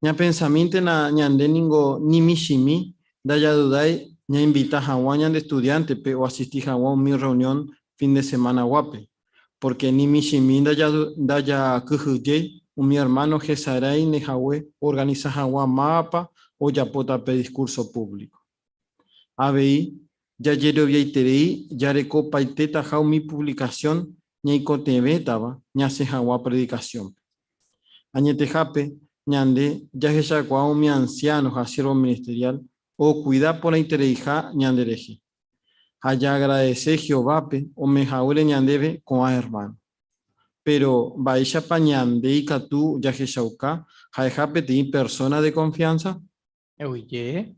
Ñapensamíntena ñande ningo ni michĩmi ndajadudái ñainvita hag̃ua ñande estudiántepe oasisti hag̃ua umi rreunión fin de semanaguápe, pórke ni michĩmi ndajakyhyjéi umi ermáno hesaráine hague oorganisa hag̃ua mávapa ojapóta pe diskúrso púvliko. Avei, jajeroviaiterei jarekopaitetaha umi puvlikasión ñaikotevẽtava ñasẽ hag̃ua predikasiónpe. Añetehápe, ñande jahechakuaa umi ansiáno ha siérvo ministeriál okuida porãitereiha ñanderehe. Ha jaagradese Jehovápe ome'ẽhaguére ñandéve ko'ã ermáno. Péro, mba'éichapa ñande ikatu jahechauka ha'eha peteĩ persóna de konfiánsa? Oye.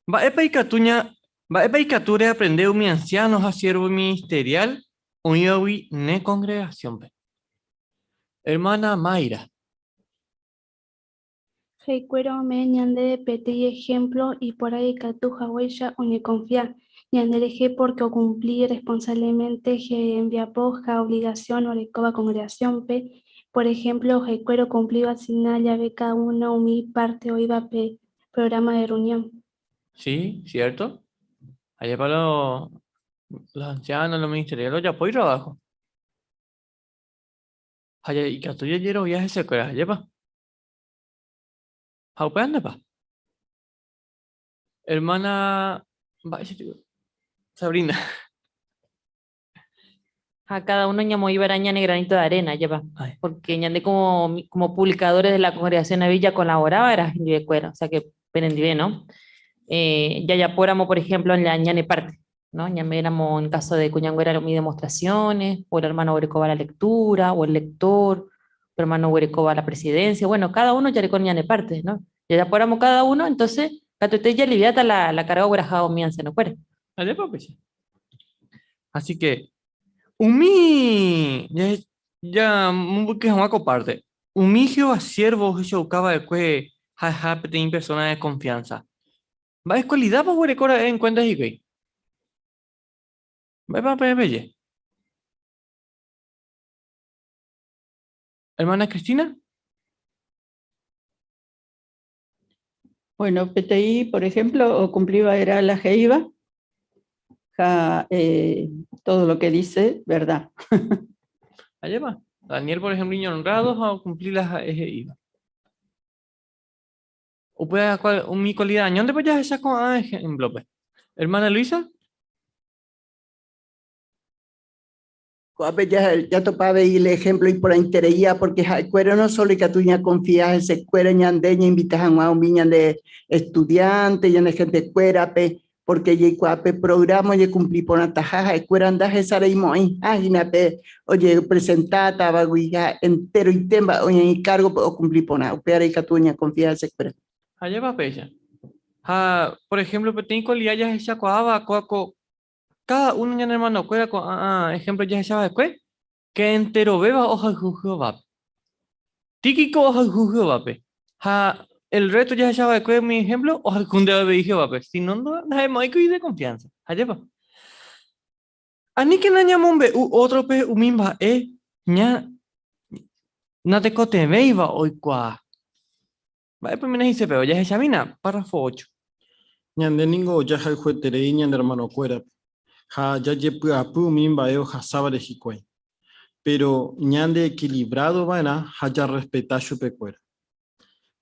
Mba'épa ikatu ña Mba'épa ikatu reaprende umi ansiáno ha siérvo ministeriál oĩvagui ne kongregasiónpe? Ermána Mayra. Ha'ekuéra ome'ẽ ñandéve peteĩ ehémplo iporã ikatu haguéicha oñekonfia ñanderehe pórke okumpli responsablemente hembiapo ha ovligasión orekóva kongregasiónpe. Por ehémplo, ha'ekuéra okumplíva asigna jave káda uno umi párte oĩva pe prográma de rreunión. Sí, cierto. Ajépa los ancianos, los ministeriales ojapo itrabajo. Ha ikatu jajerovia hesekuéra, ajépa. Ha upéva ndépa? Hermana, mba'éicha tiko? Sabrina. Ha cada uno ñamoĩ va'erã ñane granito de arena, ajépa. Porque ñande como, como publicadores de la congregación avei jacolaboraba va'erã hendivekuéra, o sea que penendive, ¿no? Eh, jajapóramo, por ejemplo, en la ñane parte, ¿no? Ñame'ẽramo en caso de kuñanguéra umi demostraciones, o el hermano oguerekóva la lectura, o el lector, o el hermano oguerekóva la presidencia, bueno, cada uno jareko ñane parte, ¿no? Jajapóramo cada uno, entonces katuete jaliviáta la, la carga ogueraháva umi ancianokuéra. Ajépa upéicha. Así que, umi, ja, ja mombyky hag̃ua ko parte, umi Jehová siervo ohechauka va'ekue ha'eha peteĩ persona de confianza. Mba'e kualidápa oguereko ra'e en kuénta hikuái? Mba'épa peẽ peje? Hermana Cristina? Bueno, peteĩ, por ejemplo, ocumplíva era la he'íva, ha eh, todo lo que dice, verdad. Ajépa. Daniel, por ejemplo, iñonrado ha ocumpli la ha'e he'íva. Upéva umi kualida añóntepa jahecha ko'ã ehémplope. Ermána Luisa? Ko'ápe jatopa avei el ejemplo iporãitereía porque ha'ekuéra no solo ikatu ñaconfia hesekuéra ñande ñainvita hag̃ua umi ñande estudiante, ñane gentekuérape, porque jaikuaa pe programa oñekumpli porãtaha ha'ekuéra ndahesareimo'ãiha hína pe ojepresentátavagui ha enteroite mba'e oñeĩ kárgope okumpli porã, upévare ikatu oñekonfia hesekuéra. Ajépa péicha. Ha, por ejemplo, peteĩ kualida jahechakuaáva kóa ko káda uno ñane hermanokuéra ko'ã ejemplo jahecha va'ekue, ke enterovéva ohayhu Jehovápe. Tíquico ohayhu Jehovápe, ha el resto jahecha va'ekue umi ejemplo ohayhúnte avei Jehovápe, si no ndaha'emo'ãi de confianza. Ajépa? Aníkena ñamombe'u ótrope umi mba'e ña natekotevẽiva oikuaa. Mba'épa oiméne he'ise péva? Jahechamína párrafo ocho. Ñande ningo jahayhueterei ñane ermanokuérape ha jajepy'apy umi mba'e ohasávare hikuái. Péro ñande ekilivrádo va'erã ha jarrespeta chupekuéra.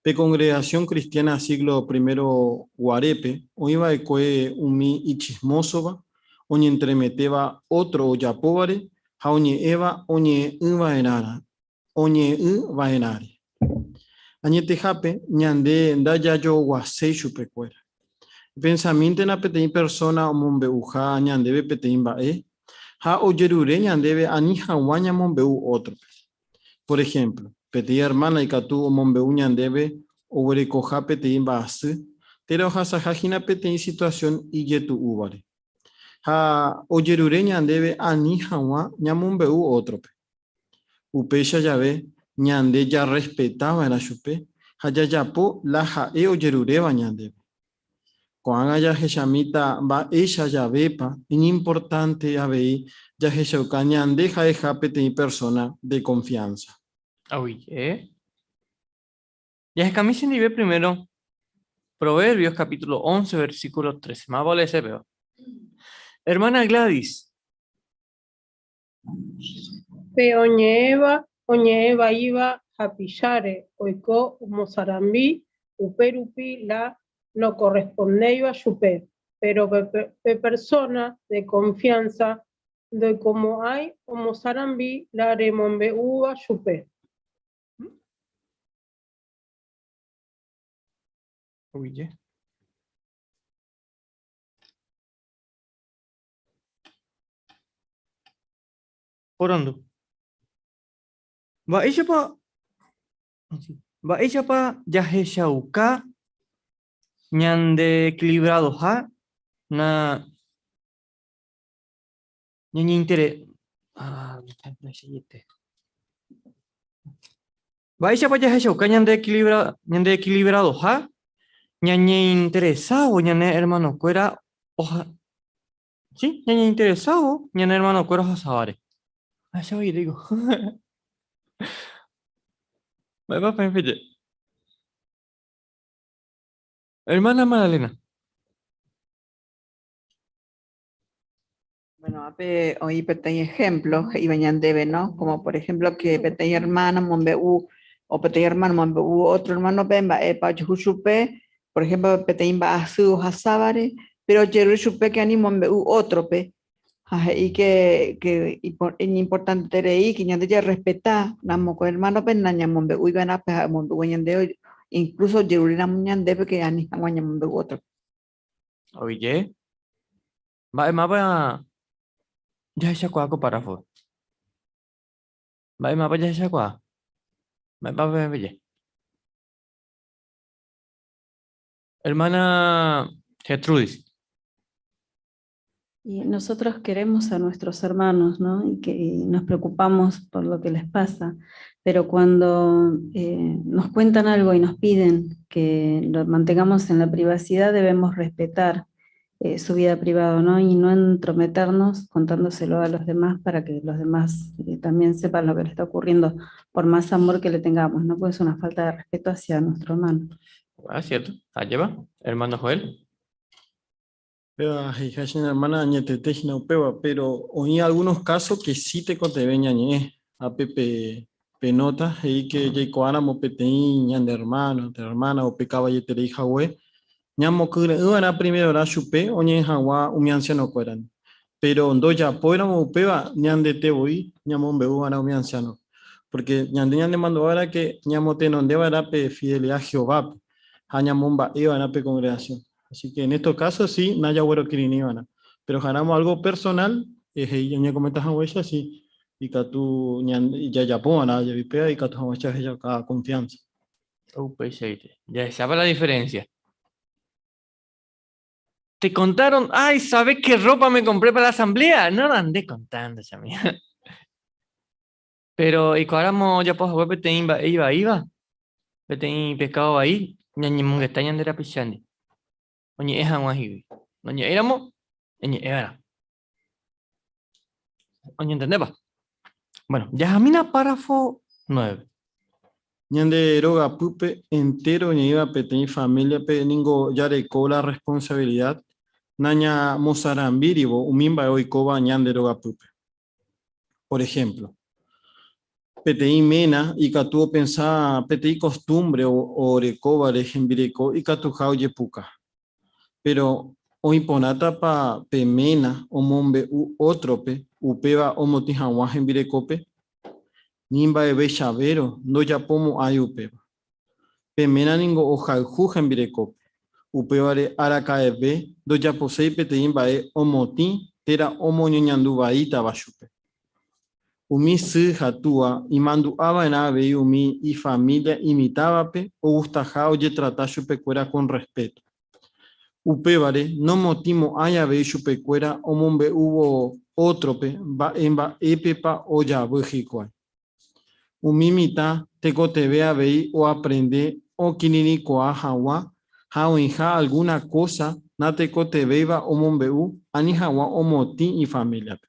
Pe kongregasión kristiána síglo primero guarépe oĩ va'ekue umi ichismósova, Oñentremetéva ótro ojapóvare ha oñe'ẽva oñe'ẽ'ỹva'erãra, oñe'ẽ'ỹva'erãre. Añetehápe, ñande ndajajoguaséi chupekuéra. Epensamíntena peteĩ persóna omombe'uha ñandéve peteĩ mba'e ha ojerure ñandéve ani hag̃ua ñamombe'u ótrope. Por ehémplo, peteĩ ermána ikatu omombe'u ñandéve oguerekoha peteĩ mba'asy térã ohasaha hína peteĩ situasión ijetu'úvare. Ha ojerure ñandéve ani hag̃ua ñamombe'u ótrope. Upéicha jave ñande jarrespeta va'erã chupe ha jajapo la ha'e ojeruréva ñandéve. Ko'ág̃a jahechamíta mba'éicha javépa iñimportánte avei jahechauka ñande ha'eha peteĩ persóna de konfiánsa. Aguyje. Jahekami chendive primero Proverbios capítulo 11 versículo 13. Máva oleese péva. Hermana Gladys. Pe oñe'ẽva oñe'ẽ vaíva hapicháre oiko omosarambi upérupi la nokorrespondéiva chupe, péro pe persóna de konfiánsa ndoikomo'ãi omosarambi la remombe'úva chupe. Porandu. Mba'éichapa Mba'éichapa jahechauka ñandeequilibradoha na ñañeintere ah, Mba'éichapa jahechauka ñandeequilibra ñandeequilibradoha ñañeinteresávo ñane hermanokuéra oha Sí, ñañeinteresávo ñane hermanokuéra ohasáváre. Ah, che voi digo. Mba'épa peẽ peje? Hermana Magdalena. Bueno, ape oĩ peteĩ ejemplo he'íva ñandéve, ¿no? Como por ejemplo que peteĩ hermana omombe'u o peteĩ hermano omombe'u otro hermano-pe mba'épa ojehu chupe, por ejemplo peteĩ mba'asy ohasávare, péro ojerure chupe que ani omombe'u otro-pe, ha he'i que, que iñimportanteterei que ñande jarrespeta ramo ko hermano-pe nañamombe'úi va'erã pe ha'e omombe'úva ñandéve, incluso ojerure ramo ñandéve que ani hag̃ua ñamombe'u otro-pe. Oije. Mba'e mápa jahechakuaa ko párrafo-pe? Mba'e mápa jahechakuaa? Mba'épa peẽ peje? Hermana Gertrudis. Y nosotros queremos a nuestros hermanos, ¿no? Y que y nos preocupamos por lo que les pasa, pero cuando eh, nos cuentan algo y nos piden que lo mantengamos en la privacidad, debemos respetar eh, su vida privada, ¿no? Y no entrometernos contándoselo a los demás para que los demás eh, también sepan lo que le está ocurriendo, por más amor que le tengamos, ¿no? Porque es una falta de respeto hacia nuestro hermano. Ah, cierto. Allá va. Hermano Joel. Péva he'iha che hermana añetete hína upéva, pero oĩ algunos casos que sí tekotevẽ ñañe'ẽ. Ápe pe pe nota he'i que jaikuaáramo peteĩ ñande hermano térã hermana opeka vaieterei hague, ñamokyre'ỹ va'erã primerorã chupe oñe'ẽ hag̃ua umi anciano-kuérandi. Péro ndojapóiramo upéva ñandete voi ñamombe'u va'erã umi anciano-pe. Pórke ñande ñanemandu'a va'erã ke ñamotenonde va'erã pe fidelida Jehovápe ha ñamomba'e va'erã pe kongregasión. Así que en estos casos sí, najaguerokirirĩ va'erã. Pero ha'éramo algo personal, he'i oñekomenta haguéicha, sí, ikatu jajapo va'erã jepi péva ikatu hag̃uáicha jahechauka confianza. Upeichaite. Jahechápa la diferencia. Te contaron, ay, ¿sabes qué ropa me compré para la asamblea? No la andé contando, chamía. Pero ikuaáramo ojapo hague peteĩ mba'e ivaíva, peteĩ pekádo vai, ñañemongeta ñande rapichándi, oñe'ẽ hag̃ua hígui. Noñe'ẽiramo, eñe'ẽ va'erã. Oñentendépa? Bueno, jahamína párrafo 9. Ñande rogapýpe entéro oñe'ẽva peteĩ famíliape ningo jareko la responsabilidad nañamosarambírivo umi mba'e oikóva ñande rogapýpe. Por ejemplo, peteĩ ména ikatu opensa peteĩ kostúmbre orekóvare hembireko ikatuha ojepuka. Péro Oĩporãtapa pe ména omombe'u ótrope upéva omotĩ hag̃ua hembirekópe? Ni mba'evechavérõ ndojapomo'ãi upéva. Pe ména ningo ohayhu hembirekópe, upévare araka'eve ndojaposéi peteĩ mba'e omotĩ térã omoñeñandu vaítava chupe. Umi sy ha túa imandu'a va'erã avei umi ifamília imitãvape ogustaha ojetrata chupekuéra con respeto. Upévare nomotĩmo'ãi avei chupekuéra omombe'úvo ótrope mba'e mba'épepa ojavy hikuái. Umi mitã tekotevẽ avei oaprende okirirĩkuaa hag̃ua ha oĩha algúna kósa natekotevẽiva omombe'u ani hag̃ua omotĩ ifamíliape.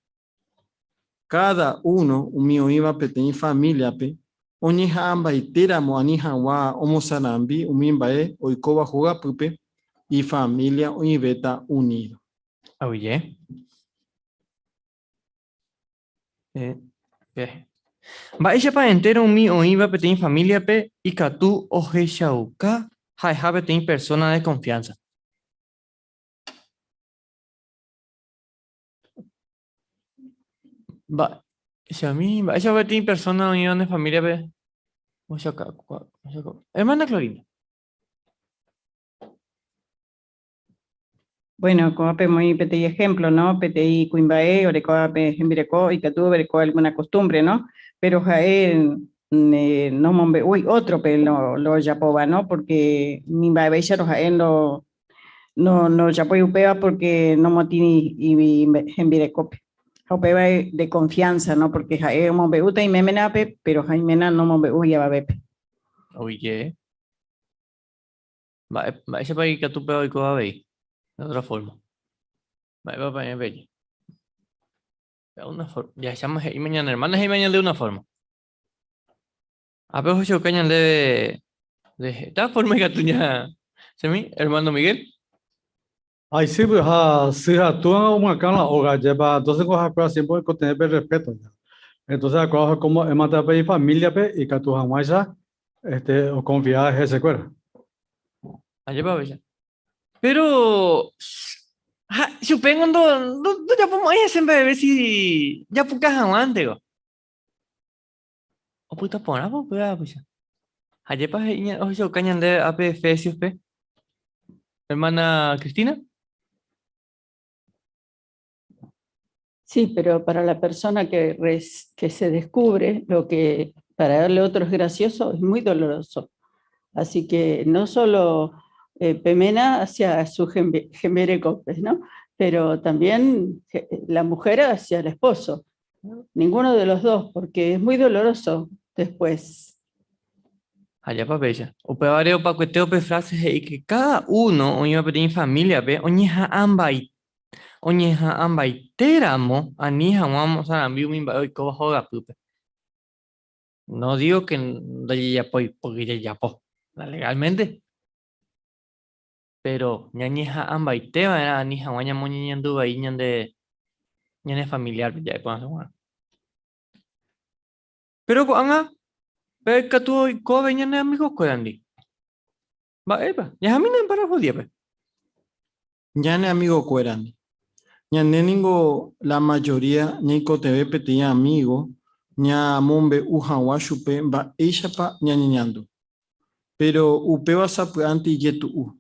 Káda uno umi oĩva peteĩ famíliape oñeha'ãmbaitéramo ani hag̃ua omosarambi umi mba'e oikóva hogapýpe, ifamília oĩvéta unído. Aguyje. Mba'éichapa entéro umi oĩva peteĩ famíliape ikatu ohechauka ha'eha peteĩ persóna de konfiánsa? Mba'éichapa peteĩ persóna oĩva ne famíliape ohechauka? Hermana Clorinda. Bueno, ko'ápe omoĩ peteĩ ejemplo, no? Peteĩ kuimba'e orekóvape hembireko ikatu oguereko alguna costumbre, no? Pero ha'e nomombe'úi ótrope lo ojapóva, no? Porque ni mba'evéicharõ ha'e ndojapói upéva porque nomotĩri hembirekópe. Ha upéva de confianza, no? Porque ha'e omombe'úta imémenape, pero ha iména nomombe'úi avavépe. Oye. Mba'e, mba'éichapa ikatu upéva oiko avei? De otra forma. Mba'épa peẽ peje? De una forma. Jahecháma he'íma ñane hermana he'íma ñande una forma. Ápe ohechauka ñandéve de heta forma ikatu ña semi, hermano Miguel. Ay, sí, pues, ha, sy ha túa omyakã la óga, jepa, entonces ko hakuéra siempre oikotevẽ pe respeto, ya. Entonces hakuéra oho como emata pe ifamiliape ikatu hag̃uáicha, este, oconfia hesekuéra. Ajépa upéicha. Pero, ha, chupengo ndo, ndo, ndojapomo'ãi hese mba'eve si japuka hag̃uántego. Opyta porãpa upéva upéicha. Ha ajépa he'i ohechauka ñandéve ápe Efesios-pe, hermana Cristina? Sí, pero para la persona que, res, que se descubre, lo que para darle otro es gracioso, es muy doloroso. Así que no solo eh, Pemena hacia su gemberecopes, ¿no? Pero también la mujer hacia el esposo. Ninguno de los dos, porque es muy doloroso después. Ajépa péicha. Upévare opakuete upe frase he'i que cada uno oĩva peteĩ familia-pe oñeha'ãmbai oñeha'ãmbaitéramo ani hag̃ua omosarambi umi mba'e oikóva hogapýpe. No digo que ndajejapói, porque jajapo legalmente. Péro ñañeha'ãmbaite va'erã ani hag̃ua ñamoñeñandu vai ñande ñane familiárpe ja'e porã hag̃ua. Péro ko'ág̃a pe ikatu oiko avei ñane amigokuérandi. Mba'épa? Jahamína en párrafo diépe. Ñane amigokuérandi. Ñande ningo la majoría ñaikotevẽ peteĩ amígo ñamombe'u hag̃ua chupe mba'éichapa ñañeñandu. Péro upéva sapy'ánte ijetu'u,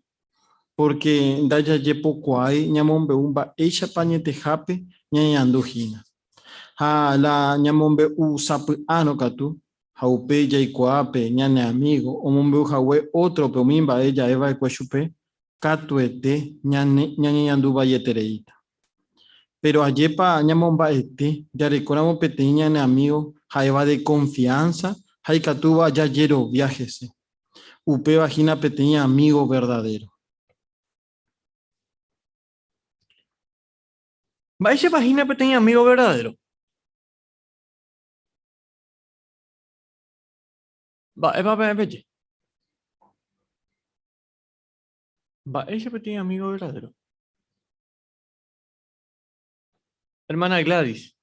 pórke ndajajepokuaái ñamombe'u mba'éichapa añetehápe ñañeñandu hína. Ha la ñamombe'u sapy'árõ katu, ha upéi jaikuaa pe ñane amígo omombe'u hague ótrope umi mba'e ja'e va'ekue chupe, katuete ñañeñandu vaietereíta. Péro ajépa ñamomba'ete jarekóramo peteĩ ñane amígo ha'éva de konfiánsa ha ikatúva jajerovia hese. Upéva hína peteĩ amígo verdadéro. Mba'éichapa hína peteĩ amígo verdadéro? Mba'épa peẽ peje? Mba'éicha peteĩ amigo verdadero? Hermana Gladys.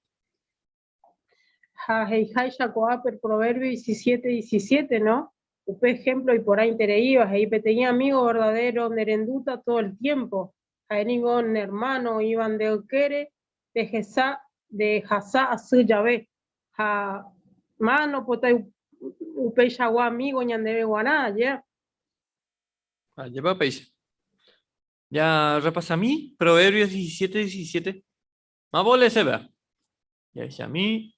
Ha he'iháicha ko'ápe el Proverbio 17, 17, no? Upe ejemplo iporãitereíva, he'i peteĩ amigo verdadero nerendúta todo el tiempo. Ha'e ningo ne hermano oĩva nde ykére rehesa rehasa asy jave. Ha mano pota upeichagua amigo ñandéve guarã, aje. Ajépa péicha. Ya repasami Proverbios 17, 17. Mabole se vea. Ya mi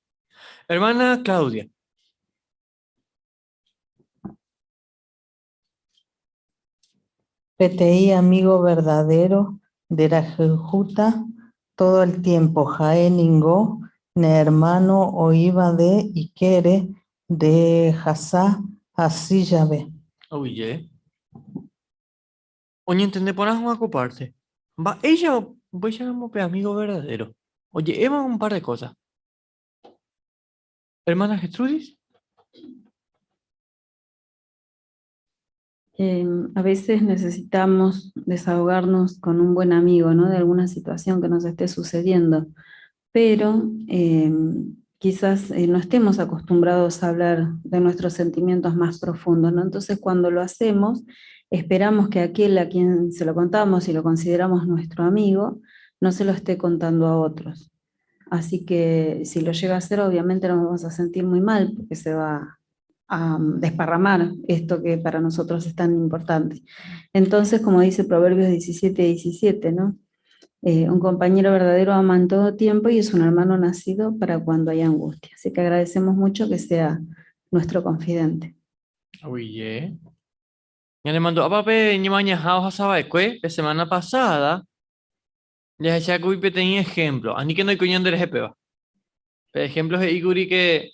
hermana Claudia. Peteĩ amigo verdadero nderayhúta todo el tiempo ha'e ningo ne hermano oĩva nde ykére rehasa asy jave. Oye. Oñentende porã hag̃ua ko parte. Mba'éicha upéicharamo pe amigo verdadero? Oje'éma un par de cosas. Hermana Gertrudis. Eh, a veces necesitamos desahogarnos con un buen amigo, ¿no? De alguna situación que nos esté sucediendo, pero eh, quizás eh, no estemos acostumbrados a hablar de nuestros sentimientos más profundos, ¿no? Entonces cuando lo hacemos, esperamos que aquel a quien se lo contamos y lo consideramos nuestro amigo, no se lo esté contando a otros. Así que si lo llega a hacer, obviamente nos vamos a sentir muy mal porque se va a desparramar esto que para nosotros es tan importante. Entonces, como dice Proverbios 17, 17, ¿no? Un compañero verdadero ama en todo tiempo y es un hermano nacido para cuando hay angustia. Así que agradecemos mucho que sea nuestro confidente. Oye. Ya le mandó a papi ñemañajao ohasava'ekue la semana pasada. Jahechákuri peteĩ ejemplo. Aníke ndoikói ñanderehe péva. Pe ejemplo he'íkuri que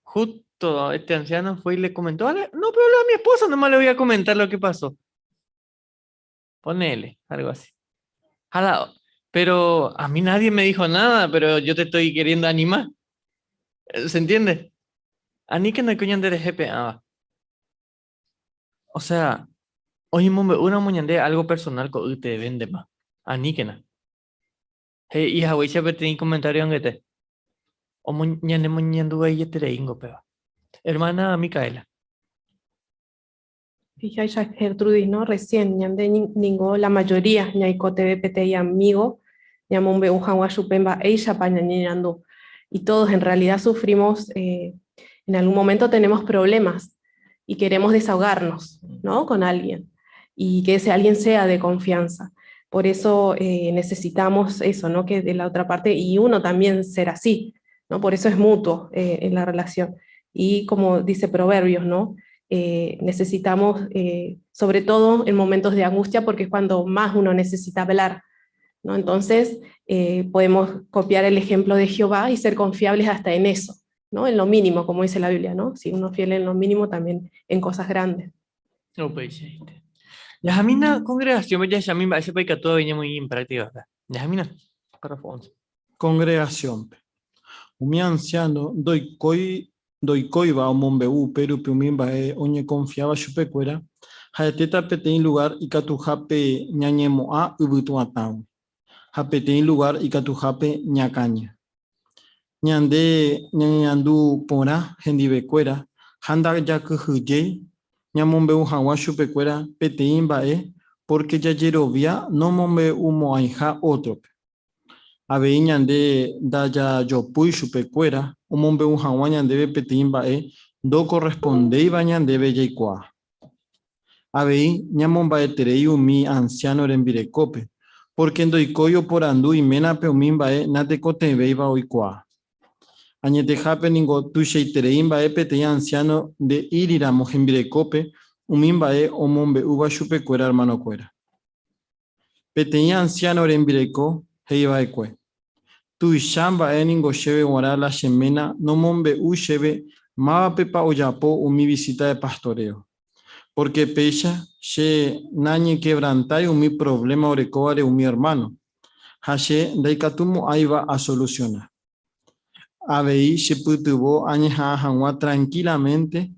justo este anciano fue y le comentó, "Ale, no, pero a mi esposa nomás le voy a comentar lo que pasó. Ponele, algo así. Jala, pero a mí nadie me dijo nada, pero yo te estoy queriendo animar. ¿Se entiende? Aníke ndoikói ñanderehe pe'ãva. O sea, oñemombe'úramo ñande algo personal ko'ytevéntema. Aníkena. He'i haguéicha peteĩ comentario angete. Ñanemoñanduvaietereíngo péva. Hermana Micaela. Fíjate, Gertrudis, ¿no? Recién, ñande ningo la mayoría, ñaikotevẽ peteĩ amigo, ñamombe'u hag̃ua chupe mba'éichapa ñañeñandu. Y todos en realidad sufrimos, en algún momento tenemos problemas y queremos desahogarnos, ¿no? Con alguien, y que ese alguien sea de confianza. Por eso necesitamos eso, ¿no? Que de la otra parte, y uno también ser así, ¿no? Por eso es mutuo en la relación. Y como dice Proverbios, ¿no? Necesitamos, sobre todo en momentos de angustia, porque es cuando más uno necesita hablar, ¿no? Entonces, podemos copiar el ejemplo de Jehová y ser confiables hasta en eso, ¿no? En lo mínimo, como dice la Biblia, ¿no? Si uno es fiel en lo mínimo, también en cosas grandes. No, pues, sí. Yahamina, congregación, ya Yamina, ese país que todo viene muy en práctica, ¿verdad? Yahamina, párrafo 11. Congregación. Umi anciano ndoikói ndoikóiva omombe'u upérupi umi mba'e oñekonfiáva chupekuéra, ha'etéta peteĩ lugar ikatuhápe ñañemo'ã yvytu'atãgui, ha peteĩ lugar ikatuhápe ñakañy. Ñande ñañeñandu porã hendivekuéra ha ndajakyhyjéi ñamombe'u hag̃ua chupekuéra peteĩ mba'e pórke jajerovia nomombe'umo'ãiha ótrope. Avei ñande ndajajopúi chupekuéra omombe'u hag̃ua ñandéve peteĩ mba'e ndokorrespondéiva ñandéve jaikuaa. Avei ñamomba'eterei umi ansiáno rembirekópe, pórke ndoikói oporandu iménape umi mba'e natekotevẽiva oikuaa. Añetehápe ningo tuichaiterei mba'e peteĩ ansiáno nde'íriramo hembirekópe umi mba'e omombe'úva chupekuéra ermanokuéra. Peteĩ ansiáno rembireko he'iva'ekue, Tuicha mba'e ningo chéve g̃uarã la che ména nomombe'úi chéve mávapepa ojapo umi visíta de pastoreo. Pórke péicha che nañekevrantái umi provléma orekóvare umi ermáno, ha che ndaikatumo'ãiva asolusiona. Avei chepytyvõ añeha'ã hag̃ua trankílamente,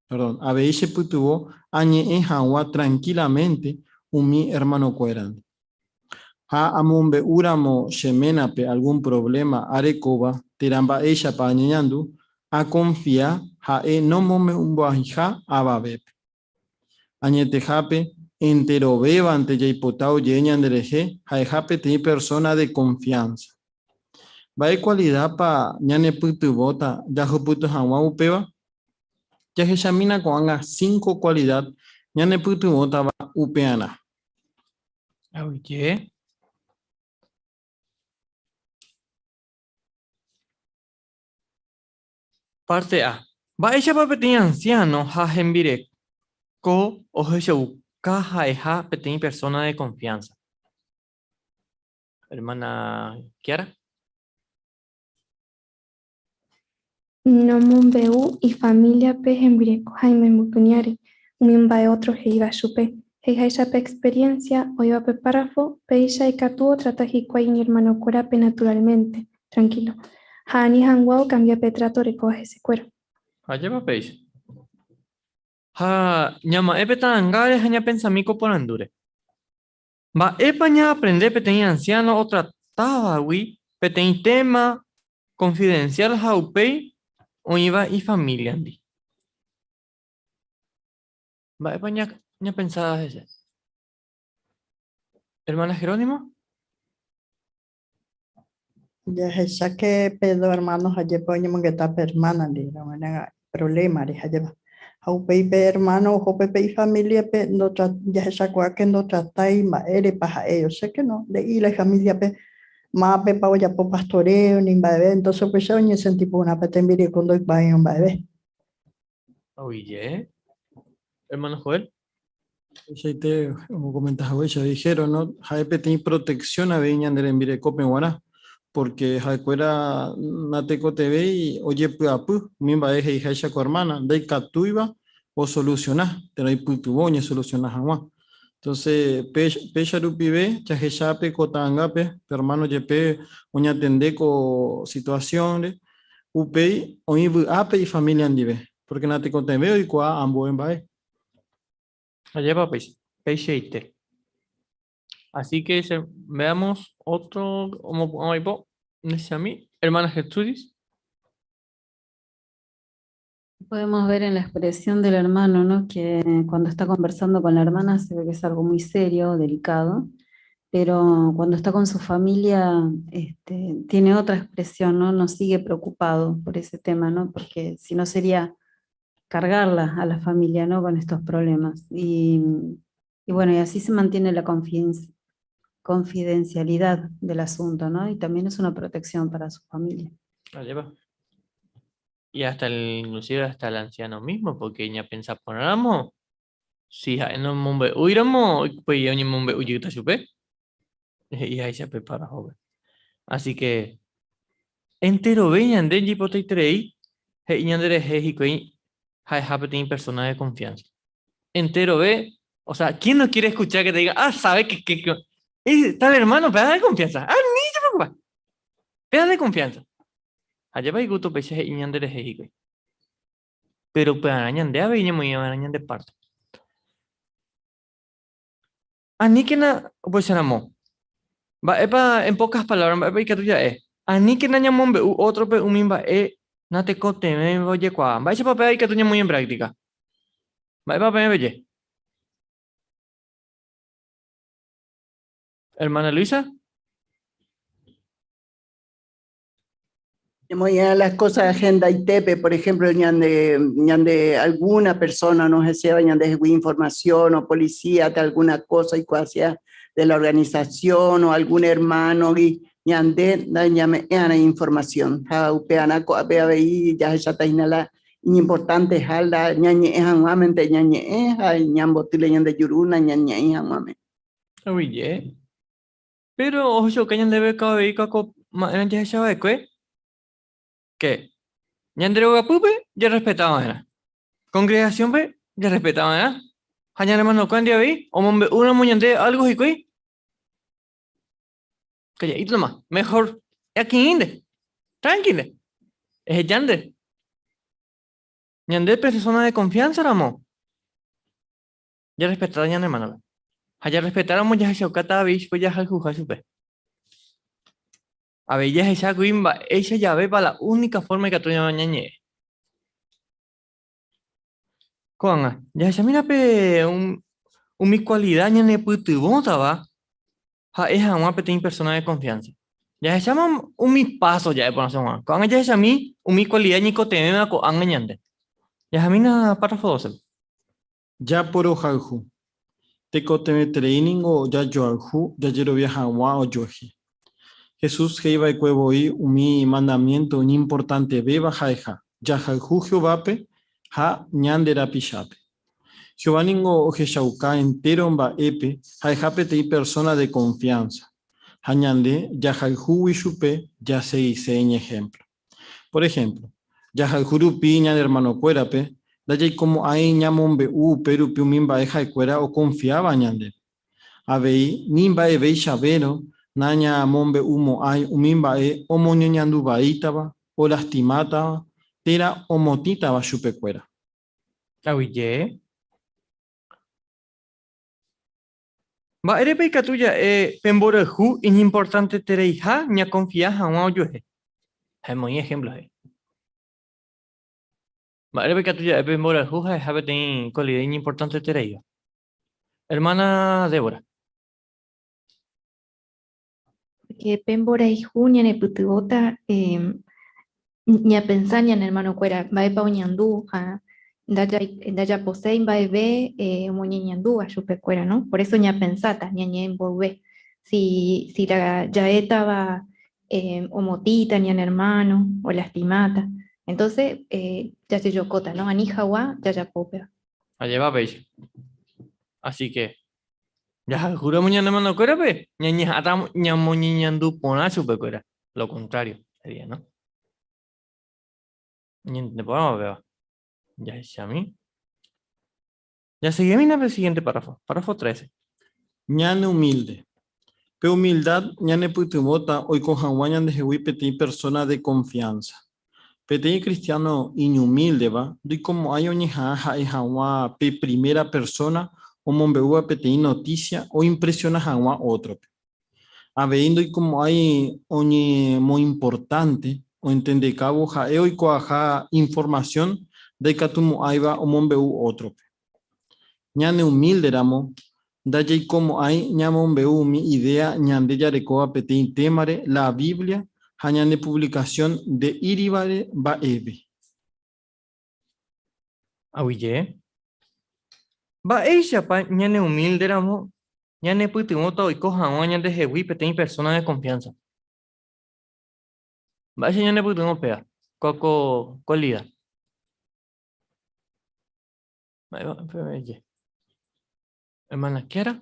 perdón, avei chepytyvõ añe'ẽ hag̃ua trankílamente umi ermanokuérandi. Ha amombe'úramo che ménape algún provléma arekóva térã mba'éichapa añeñandu, akonfia ha'e nomombe'umba'eiha avavépe. Añetehápe, enterovévante jaipota oje'e ñanderehe ha'eha peteĩ persóna de konfiánsa. Mba'e kualidápa ñanepytyvõta jahupyty hag̃ua upéva? Jahechamína ko'ág̃a cinco kualida ñanepytyvõtava upearã. Aguyje. Parte A. Mba'éichapa peteĩ ansiáno ha hembireko ohechauka ha'eha peteĩ persóna de konfiánsa? Hermana Kiara. Nomombe'u ifamíliape hembireko ha imembykuñáre umi mba'e ótro he'íva chupe. He'iháicha pe experiénsia oĩva pe párrafo, péicha ikatu otrata hikuái iñermanokuérape naturalmente, trankílo, ha ani hag̃ua okambia pe tráto orekóva hesekuéra. Ajépa péicha. Ha ñama'ẽ pe ta'angáre ha ñapensami ko porandúre. Mba'épa ñaaprende peteĩ ansiáno otratávagui peteĩ téma konfidensiál ha upéi oĩva ifamíliandi? Mba'épa ñapensa hese? Hermana Jerónima? Jahecha que pe dos hermanos ajepe oñemongeta pe hermana ndi, problema re ajépa. Ha upéi pe hermano oho pe pe ifamiliape jahechakuaa que ndotratái mba'érepa ha'e, yo sé que no, nde'íri la ifamiliape mápepa ojapo pastoreo ni mba'eve, entonces upéicha oñesenti porã pe tembireko ndoikuaáirõ mba'eve. Oye. Hermano Joel. Upeichaite omokomenta haguéicha dijeron, no? Ha'e peteĩ protección avei ñande rembirekópe g̃uarã, porque ha'ekuéra natekotevẽi ojepy'apy umi mba'e he'iháicha ko hermana, ndaikatúiva osoluciona, térã oipytyvõ oñesoluciona hag̃ua. Entonces, péicha rupive jahecha pe ko ta'angápe, pe hermano jepe oñatende ko situación-re, upéi oĩ vy'ápe ifamilia ndive, porque natekotevẽ oikuaa ambue mba'e. Ajépa péicha, peichaite. Así que veamos otro omopu'ãva ipo, nechami, hermana Gertrudis. Podemos ver en la expresión del hermano, ¿no? Que cuando está conversando con la hermana se ve que es algo muy serio, delicado, pero cuando está con su familia, tiene otra expresión, ¿no? No sigue preocupado por ese tema, ¿no? Porque si no sería cargarla a la familia, ¿no? Con estos problemas. Y así se mantiene la confidencialidad del asunto, ¿no? Y también es una protección para su familia. Allá va. Y inclusive hasta el anciano mismo, porque ella piensa por ramo, si ya no mombe huiramo, pues ya ni mombe huyita supe. Y ahí se prepara joven. Así que entero ve ñande jipoteiterei, he ñande reje hikuái, jaeja peteĩ persona de confianza. Entero ve, o sea, ¿quién no quiere escuchar que te diga, ah, sabe que es tal hermano, peda de confianza? Ah, ni se preocupa. Peda de confianza. Allá va y gusto peche y ñande reje hikuái. Pero pearã ñande avei ñamoĩva'erã ñande parte. Aníkena upéicharamo. Mba'épa, en pocas palabras, mba'épa ikatu ja'e? Aníkena ñamombe'u ótrope umi mba'e natekotevẽva ojekuaa. Mba'éichapa péva ikatu ñamoĩ en práctica? Mba'épa peẽ peje? Hermana Luisa? Ñamoĩ'ã las cosas agendaitépe, por ejemplo, ñande alguna persona no deseaba ñande información o policía de alguna cosa y hacia de la organización o algún hermano y ñande da ñame'ẽ'arã información. Ha upearã ko'ápe avei jahechatahína la iñimportante ha la ñañe'ẽ hag̃uámente ñañe'ẽ ha ñambotýle ñande juru nañañe'ẽi hag̃uáme. Oye. Pero ohechuka ñandéve avei ko ma'erã jahechava'ekue que ñande rogapýpe jarrespetava'erã, congregación-pe jarrespetava'erã ha ñane hermanokuéra avei omombe'úramo ñande algo hikuái calladito nomás, mejor aki'ĩnte, tranquile, ehejánte. Ñande persona de confianza ramo jarrespetáta ñane hermanope. Ha jarrespetáramo jahechaukáta avei chupe jahayhuha chupe. Avei jahechákuri mba'éicha javépa la única forma ikatu ñañe'ẽ. Ko'ág̃a, jahechamína pe Umi kualida ñanepytyvõtava ha'e hag̃ua peteĩ persona de confianza. Jahecháma umi paso ja'e porãse hag̃ua. Ko'ág̃a jahechami umi kualida ñaikotevẽva ko'ág̃a ñande. Jahamína párrafo 12. Japorohayhu. Tekotevẽterei ningo jajoayhu jajerovia hag̃ua ojuehe. Jesús he'i va'ekue voi umi mandamiénto iñimportantevéva ha'eha, jahayhu Jehovápe ha ñande rapichápe. Jehová ningo ohechauka entéro mba'épe ha'eha peteĩ persóna de konfiánsa, ha ñande jahayhúgui chupe jasegise iñehémplo. Por ehémplo, jahayhu rupi ñane ermanokuérape, ndajaikomo'ãi ñamombe'u upe rupi umi mba'e ha'ekuéra okonfiáva ñandéve. Avei, ni mba'eveichavérõ nañamombe'umo'ãi umi mba'e omoñeñandu vaítava, olastimátava térã omotĩtava chupekuéra. Aguyje. Mba'érepa ikatu ja'e pe mborayhu iñimportantetereiha ñakonfia hag̃ua ojuehe? Ha emoĩ ehémplo he'i. Mba'érepa ikatu ja'e pe mborayhu ha'eha peteĩ kualida iñimportantetereíva? Hermana Débora. Porque pe mborayhu ñanepytyvõta ñapensa ñane hermanokuéra mba'épa oñandu ha ndajaposéi mba'eve omoñeñandúva chupekuéra, no? Por eso ñapensáta ñañe'ẽ mboyve. Si, si la ja'étava omotĩta ñane hermano, olastimáta, entonces jajejokóta, no? Ani hag̃ua jajapo upéva. Ajépa péicha. Así que Jahayhúramo ñane hermanokuérape, ñañeha'ãta ñamoñeñandu porã chupekuéra. Lo contrario sería, ¿no? Ñañentende porãva péva. Jahechami. Jaseguimína pe siguiente párrafo, párrafo 13. Ñane humilde. Pe humildad ñanepytyvõta oiko hag̃ua ñandehegui peteĩ persona de confianza. Peteĩ kristiáno iñumíldeva ndoikomo'ãi oñeha'ã ha'e hag̃ua pe primera persóna omombe'úva peteĩ notísia oimpresiona hag̃ua ótrope. Avei ndoikomo'ãi oñemoimportánte oentendekávo ha'e oikuaaha informasión ndaikatumo'ãiva omombe'u ótrope. Ñaneumílderamo, ndajaikomo'ãi ñamombe'u umi idéa ñande jarekóva peteĩ témare la Biblia ha ñane puvlikasión nde'írivare mba'eve. Aguyje. Mba'éichapa ñaneumílderamo ñanepytyvõta oiko hag̃ua ñandehegui peteĩ persóna de konfiánsa? Mba'éicha ñanepytyvõ péva ko kualida? Hermana Kiara.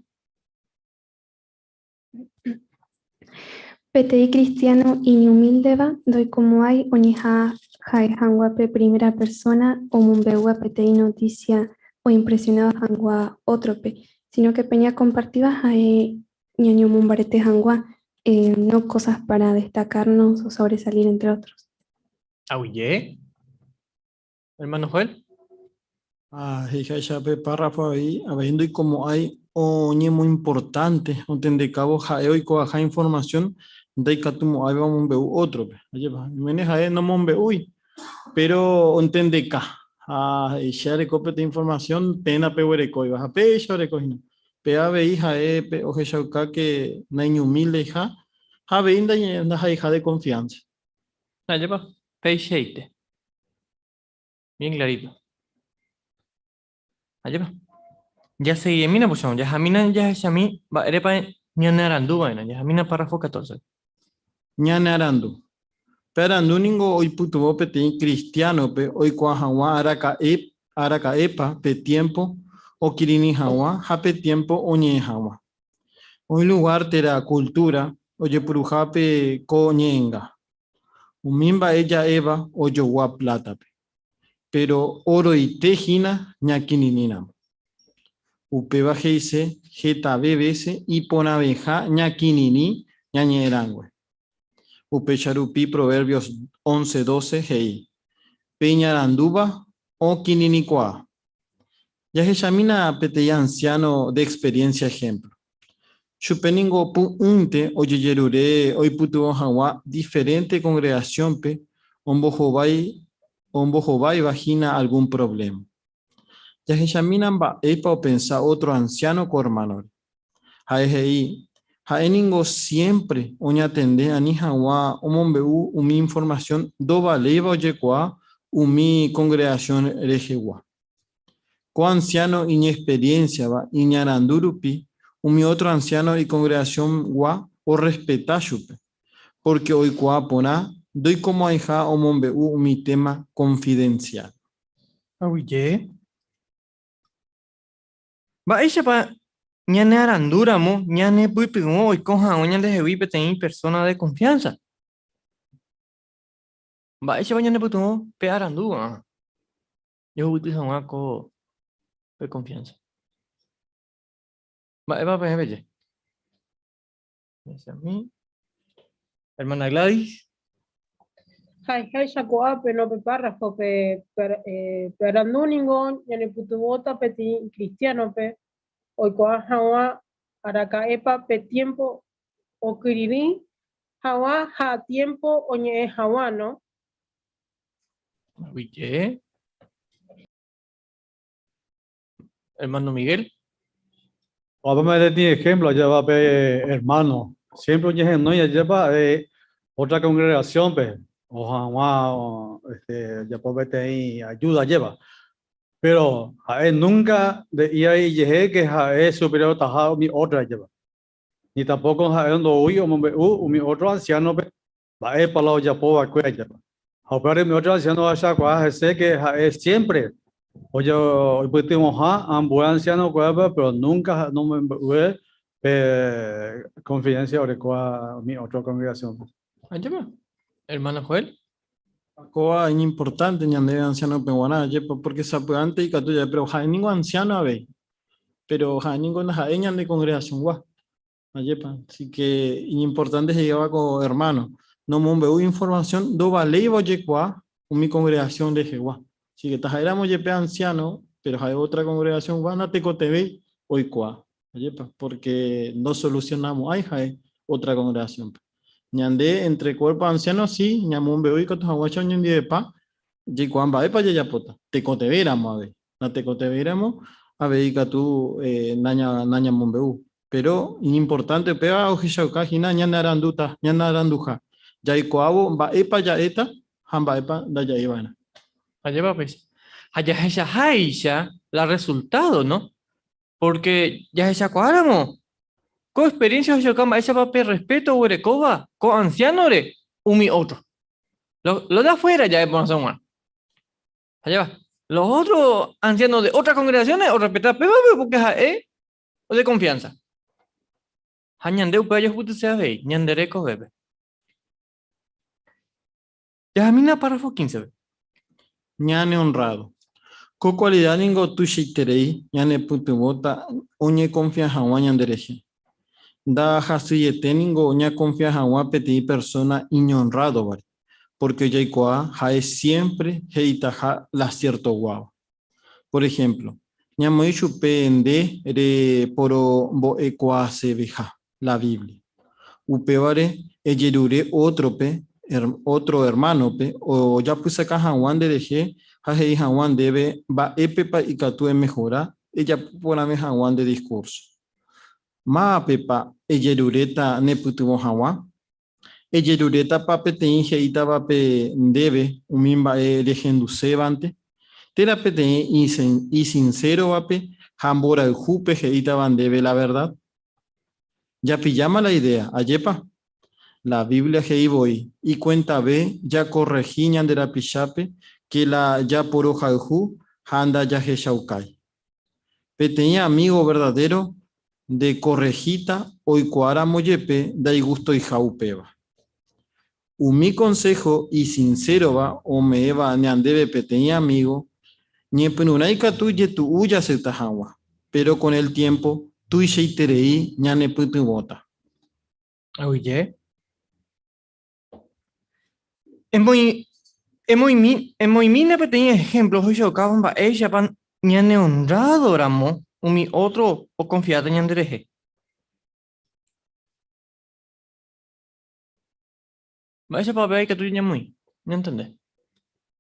Peteĩ kristiáno iñumíldeva ndoikomo'ãi oñeha'ã ha'e hag̃ua pe primera persóna omombe'úva peteĩ notísia oimpresionáva hag̃ua ótrope, síno ke pe ñakompartíva ha'e ñañomombarete hag̃ua, no kósas pára destakarnos o sobresalir entre otros. Aguyje. Hermano Joel. Ha he'iháicha pe párrafo avei, avei ndoikomo'ãi oñemoimportánte ontendekávo ha'e oikuaaha informasión ndaikatumo'ãiva omombe'u ótrope. Ajépa, oiméne ha'e nomombe'úi, péro ontendeka. Ha he'i, Che areko peteĩ informasión peẽ ndapeguerekóiva. Ha péicha oreko hína. Pe avei ha'e pe ohechauka ke naiñumíldeiha ha avei ndaha'eiha de confianza. Ajépa, peichaite. Bien clarito. Ajépa. Jaseguimína puchón, jahamína jahechami mba'érepa ñanearandu va'erã. Jahamína párrafo 14. Ñanearandu. Pe arandu ningo oipytyvõ peteĩ kristiánope oikuaa hag̃ua araka'e araka'épa pe tiémpo okirirĩ hag̃ua ha pe tiémpo oñe'ẽ hag̃ua. Oĩ lugár térã kultúra ojepuruhápe ko ñe'ẽnga. Umi mba'e ja'éva ojogua plátape, péro oroite hína ñakirirĩramo. Upéva he'ise hetave vése iporãveha ñakirirĩ ñañe'ẽrangue. Upéicha rupi Proverbios 11:12 he'i, Pe iñarandúva okirirĩkuaa. Jahechamína peteĩ ansiáno de experiénsia ehémplo. Chupe ningo py'ỹinte ojejerure oipytyvõ hag̃ua diferénte kongregasiónpe ombohováiva hína algún provléma. Jahechamína mba'épa opensa ótro ansiáno ko ermánore. Ha'e he'i, Ha'e ningo siémpre oñatende ani hag̃ua omombe'u umi informasión ndovaléiva ojekuaa umi kongregasión rehegua. Ko ansiáno iñexperiénsiava iñarandu rupi, umi ótro ansiáno ikongregasiongua orrespeta chupe, pórke oikuaa porã ndoikomo'ãiha omombe'u umi téma konfidensiál. Aguyje. Mba'éichapa ñanearandúramo ñanepytyvõ oiko hag̃ua ñandehegui peteĩ persóna de konfiánsa? Mba'éichapa ñanepytyvõ pe arandu ko'ág̃a jahupyty hag̃ua ko pe konfiánsa? Mba'épa peẽ peje? Hermana Gladys. Ha'eháicha ko'ápe no pe párrafo-pe, pe arandu ningo ñanepytyvõta peteĩ kristiánope oikuaa hag̃ua araka'épa pe tiémpo okirirĩ hag̃ua ha tiémpo oñe'ẽ hag̃ua, no? Aguyje. Hermano Miguel. Ko'ápe peteĩ ejemplo ajépa pe hermano. Siempre oñehenói ajépa otra congregación-pe oho hag̃ua este, ojapo peteĩ ayuda ajépa. Pero ha'e nunca nde'íai ijehe que ha'e superiortaha umi otra ajépa. Ni tampoco ha'e ndoúi omombe'u umi otro anciano-pe mba'épa la ojapo va'ekue ajépa. Ha upévare umi otro anciano ohechakuaa hese que ha'e siempre oipytyvõha ambue anciano-kuérape, pero nunca ha'e nomombe'úe pe confidencia orekóva umi otro congregación-pe. Ajépa, hermano Joel. Kóva iñimportánte ñandéve anciano-pe g̃uarã, ajépa, porque sapy'ánte ikatu ja'e, pero ha'e ningo anciano avei, pero ha'e ningo ndaha'éi ñande congregación-gua. Ajépa, así que iñimportánte he'íva ko hermano, nomombe'úi información ndovaléiva ojekuaa umi congregación rehegua. Así que taha'éramo jepe anciano, pero ha'e otra congregación-gua natekotevẽi oikuaa. Ajépa, porque ndosolucionamo'ãi ha'e otra congregación-pe. Ñande entre cuerpo anciano sí ñamombe'u ikatu hag̃uáicha oñondivepa jaikuaa mba'épa jajapóta, tekotevẽramo avei. Natekotevẽiramo avei ikatu nañamombe'u. Péro iñimportánte upéva ohechauka hína ñanearandúta, ñanearanduha, jaikuaávo mba'épa ja'éta ha mba'épa ndaja'éi va'erã. Ajépa péicha. Ha jahechaháicha la rresultádo, no? Pórke jahechakuaáramo ko experiencia ohechauka mba'éichapa pe rrespeto oguerekóva ko ansiánore umi ótro. Lo de afuera ja'e porãsõ g̃uarã. Ajépa, los otros ancianos de otras congregaciones orrespeta pévape porque ha'e o de confianza. Ha ñande upéva jahupytyse avei ñande rekovépe. Jahamína párrafo 15-pe. Ñane honrado. Ko kualida ningo tuichaiterei ñanepytyvõta oñekonfia hag̃ua ñanderehe. Ndahasyiete ningo ñakonfia hag̃ua peteĩ persóna iñonrrádovare. pórke jaikuaa ha'e siémpre he'itaha la siertoguáva. Por ehémplo, ñamoĩ chupe nde reporombo'ekuaaseveha la Biblia. Upévare ejerure ótrope, ótro ermánope ojapysaka hag̃ua nderehe ha he'i hag̃ua ndéve mba'épepa ikatu emehora ejapo porãve hag̃ua nde diskúrso. Mávapepa ejeruréta nepytyvõ hag̃ua? Ejerurétapa peteĩ he'ítavape ndéve umi mba'e rehendusévante, térã peteĩ isinsérovape ha mborayhúpe he'ítava ndéve la verdad? Japilláma la idea, ajépa? La Biblia he'i voi, Ikuentave jakorrehi ñande rapichápe ke la japorohayhu ha ndajahechaukái. Peteĩ amígo verdadéro ndekorrehíta oikuaáramo jepe ndaigustoiha upéva. Umi konsého isinsérova ome'ẽva ñandéve peteĩ amígo, ñepyrũrã ikatu jetu'u jasyta hag̃ua, péro kon el tiémpo tuichaiterei ñanepytyvõta. Aguyje. Emoĩmína peteĩ ehémplo ohechaukáva mba'éichapa ñaneonrrádoramo umi ótro okonfiáta ñanderehe. Mba'éichapa upéva ikatu ñamoĩ? Ñantende.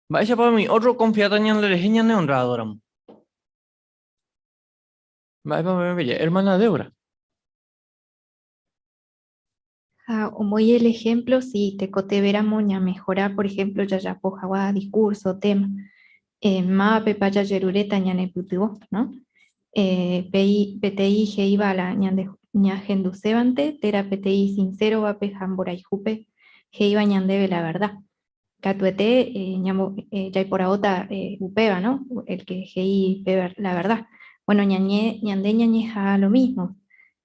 Mba'éichapa umi ótro okonfiáta ñanderehe ñaneonrrádoramo? Mba'épa peẽ Hermana Débora. Ha omoĩ el ejemplo si tekotevẽramo ñamehora, por ejemplo, jajapo hag̃ua discurso, tema. Mávapepa jajeruréta ñanepytyvõ, no? Peteĩ he'íva la ñande ñahendusévante térã peteĩ sincérovape ha mborayhúpe he'íva ñandéve la verdad. Katuete jaiporavóta upéva, no? El que he'i pe la verdad. Bueno, ñañe, ñande ñañeha lo mismo,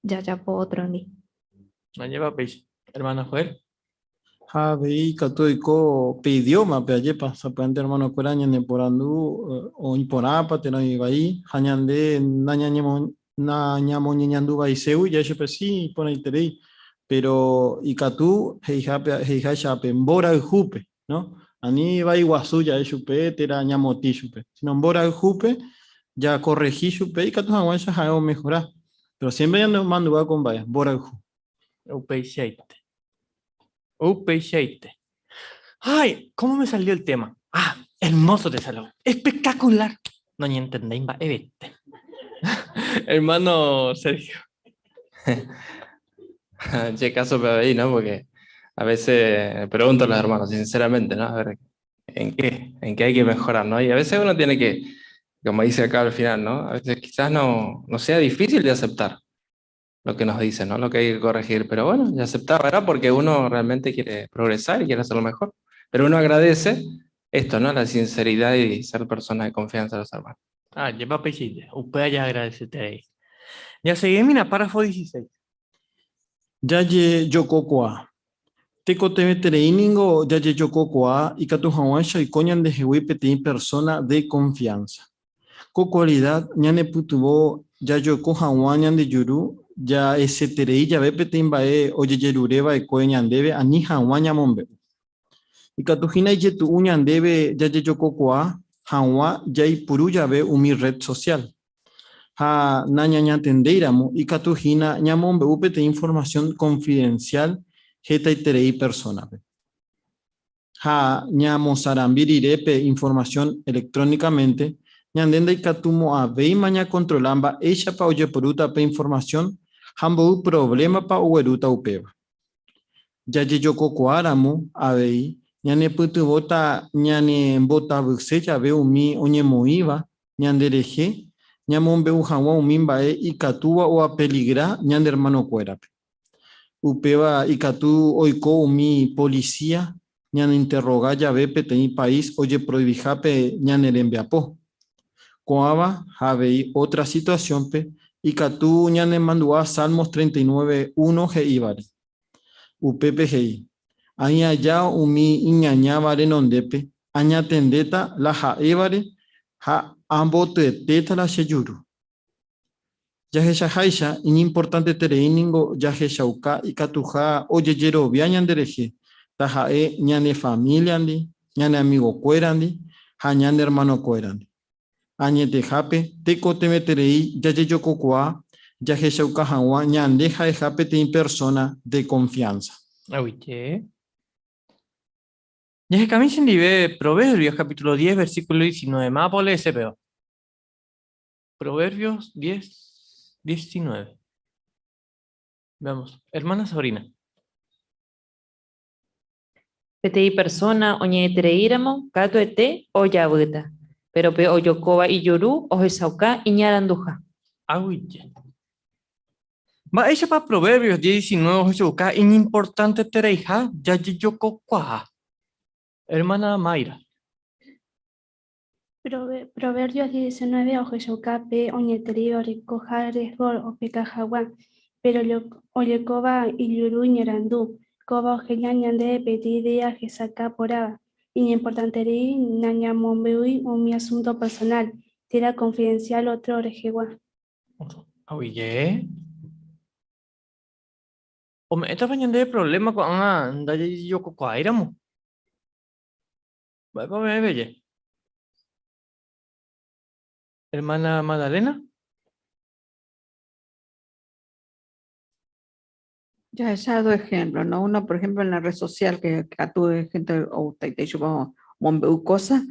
jajapo otro-ndi. Ajépa péicha. Hermano Joel. Ha avei ikatu oiko pe idioma-pe, ajépa, sapy'ánte hermano-kuéra ñaneporandu oĩ porãpa térã oĩ vai, ha ñande nañamoñeñanduvaiségui ja'e chupe si iporãiterei, pero ikatu he'iháicha pe mborayhúpe, no? Ani vai guasu ja'e chupe térã ñamotĩ chupe, sino mborayhúpe jakorrehi chupe ikatu hag̃uáicha ha'e omehora, pero siempre ñanemandu'a ko mba'e, mborayhu. Upeichaite. Upeichaite. Ay, ¿cómo me salió el tema? Ah, hermoso te salió. Espectacular. No ni entendéis mba'evete. Hermano Sergio. Che caso avei, ¿no? Porque a veces pregunto a los hermanos, sinceramente, ¿no? A ver, ¿en qué hay que mejorar, ¿no? Y a veces uno tiene que, como dice acá al final, ¿no? A veces quizás no sea difícil de aceptar lo que nos dicen, ¿no? Lo que hay que corregir, pero bueno, ya aceptar, ¿verdad? Porque uno realmente quiere progresar y quiere hacerlo mejor. Pero uno agradece esto, ¿no? La sinceridad y ser persona de confianza de los hermanos. Ah, lleva pechite. Usted ya agradecete ahí. Ya seguimos en párrafo 16. Jajejokokuaa. Tekotevẽterei ningo jajejokokuaa ikatu hag̃uáicha oiko ñandehegui peteĩ persona de confianza. Ko cualidad ñanepytyvõ jajoko hag̃ua ñande juru ja'eseterei jave peteĩ mba'e ojejerureva'ekue ñandéve ani hag̃ua ñamombe'u. Ikatu hína ijetu'u ñandéve jajejokokuaa hag̃ua jaipuru jave umi red social. Ha nañañatendéiramo ikatu hína ñamombe'u peteĩ información confidencial hetaiterei persona-pe. Ha ñamosarambi rire pe información electrónicamente, ñande ndaikatumo'ãvéima ñakontrola mba'éichapa ojeporúta pe información ha mboy problema-pa oguerúta upéva. Jajejokokuaáramo avei, ñanepytyvõta ñanembotavyse jave umi oñemoĩva ñanderehe ñamombe'u hag̃ua umi mba'e ikatúva oapeligra ñane hermanokuérape. Upéva ikatu oiko umi policía ñaneinterroga jave peteĩ país ojeprohibihápe ñane rembiapo. Ko'ãva ha avei otra situación-pe ikatu ñanemandu'a Salmos 39, 1 he'ívare. Upépe he'i, Aĩ aja umi iñañáva renondépe, añatendéta la ha'évare ha ambotyetéta la che juru. Jahechaháicha, iñimportanteterei ningo jahechauka ikatuha ojejerovia ñanderehe, taha'e ñane familia-ndi, ñane amigokuérandi ha ñane hermanokuérandi. Añetehápe, tekotevẽterei jajejokokuaa jahechauka hag̃ua ñande ha'eha peteĩ persona de confianza. Aguyje. Jahekami chendive Proverbios capítulo 10 versículo 19. Mávapa oleese péva? Proverbios 10, 19. Veamos. Hermana Sabrina. Peteĩ persóna oñe'ẽtereíramo katuete ojavýta, péro pe ojokóva ijuru ohechauka iñaranduha. Aguyje. Mba'éichapa Proverbios 10, 19 ohechauka iñimportantetereiha jajejokokuaa? Hermana Mayra. Proverbios 19 ohechauka pe oñe'ẽtereíva orekoha riesgo opeka hag̃ua, péro ojokóva ijuru iñarandu, kóva oheja ñandéve peteĩ idea hesakã porãva, iñimportanterei nañamombe'úi umi asunto personal térã confidencial ótro rehegua. Aguyje. Ome'ẽtapa ñandéve problema ko'ág̃a ndajajejokokuaáiramo? Mba'épa ome'ẽ peje? Hermana Magdalena? Jahecha dos ejemplos, ¿no? Uno, por ejemplo, en la red social, que katu gente outaite chupe omombe'u cosas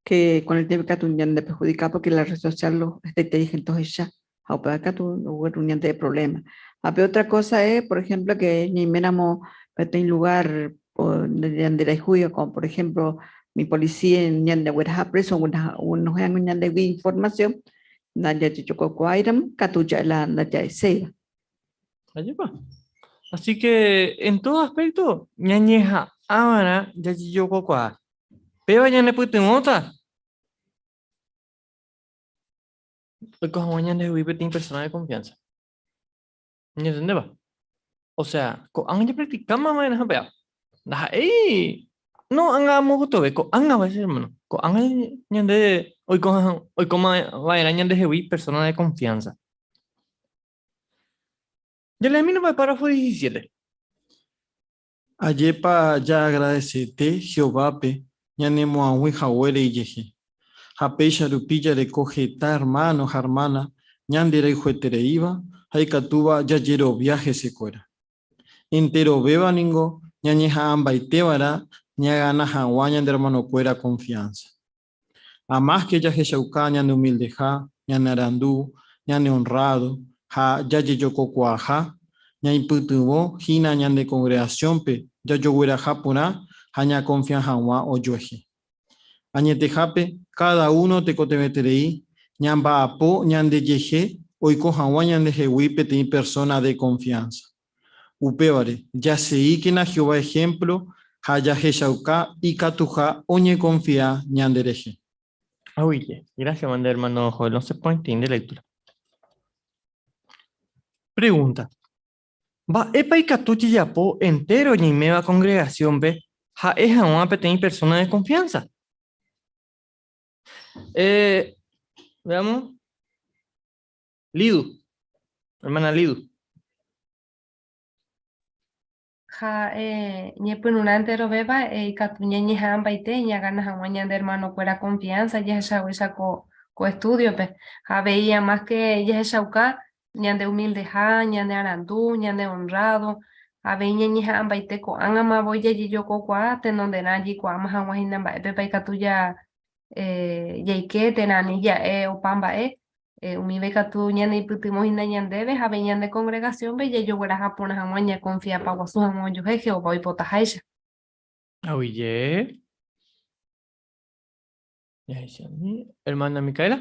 que con el tiempo katu ñande perjudica porque la red social lo hetaiterei gente ohecha. Ha upéva katu ogueru ñande problema. Ha pe otra cosa es, por ejemplo, que ñaiméramo peteĩ lugar ñande rayhúiva, como por ejemplo mi policía ñandegueraha preso oguenohẽ ñandegui información, ndajajejokokuaáiramo katu ja'e la ndaja'eséiva. Ajépa. Así que en todo aspecto ñañeha'ãva'erã jajejokokuaa. Péva ñanepytyvõta oiko hag̃ua ñandehegui peteĩ persona de confianza. Ñantendépa? O sea, ko'ág̃a japractikáma va'erã péva. Ndaha'éi no ág̃a amo gotove, ko'ág̃a va'erã hermano. Ko'ág̃a ñande oiko oikóma va'erã ñandehegui persona de confianza. Jaleemína pe párrafo 17. Ajépa jaagradesete Jehovápe ñanemoag̃ui haguére ijehe. Ha péicha rupi jareko heta ermáno ha ermána ñanderayhuetereíva ha ikatúva jajerovia hesekuéra. Enterovéva ningo ñañeha'ãmbaiteva'erã ñagana hag̃ua ñande ermanokuéra konfiánsa. Amáske jahechauka ñaneumildeha, ñanearandu, ñaneonrrádo ha jajejokokuaaha, ñaipytyvõ hína ñane kongregasiónpe jajogueraha porã ha ñakonfia hag̃ua ojuehe. Añetehápe, káda uno tekotevẽterei ñamba'apo ñandejehe oiko hag̃ua ñandehegui peteĩ persóna de konfiánsa. Upévare, jaseíkena Jehová ehémplo ha jahechauka ikatuha oñekonfia ñanderehe. Aguyje. Gracias, mande hermano Joel. No se puede de lectura. Pregunta. Mba'épa ikatu jajapo entéro ñaiméva kongregasiónpe ha'e hag̃ua peteĩ persóna de konfiánsa? Eh, veamos. Lidu, hermana Lidu. Ha eh, ñepyrũrã enterovéva eh, ikatu ñañeha'ãmbaite ñagana hag̃ua ñande hermanokuéra confianza jahechaguéicha ko, ko estúdiope. Ha avei amáske jahechauka ñande humildeha, ñane arandu, ñane honrado, avei ñañeha'ãmbaite ko'ág̃ama voi jajejokokuaa tenonderã jaikuaáma hag̃ua hína mba'épepa ikatu ja, eh, jaike térã ani ja'e opa mba'e, Umíva ikatu ñaneipytyvõ hína ñandéve ha avei ñane kongregasiónpe jajogueraha porã hag̃ua ñakonfiapa guasu hag̃ua ojuehe Jehová oipotaháicha. Aguyje. Jahechami. Hermana Micaela.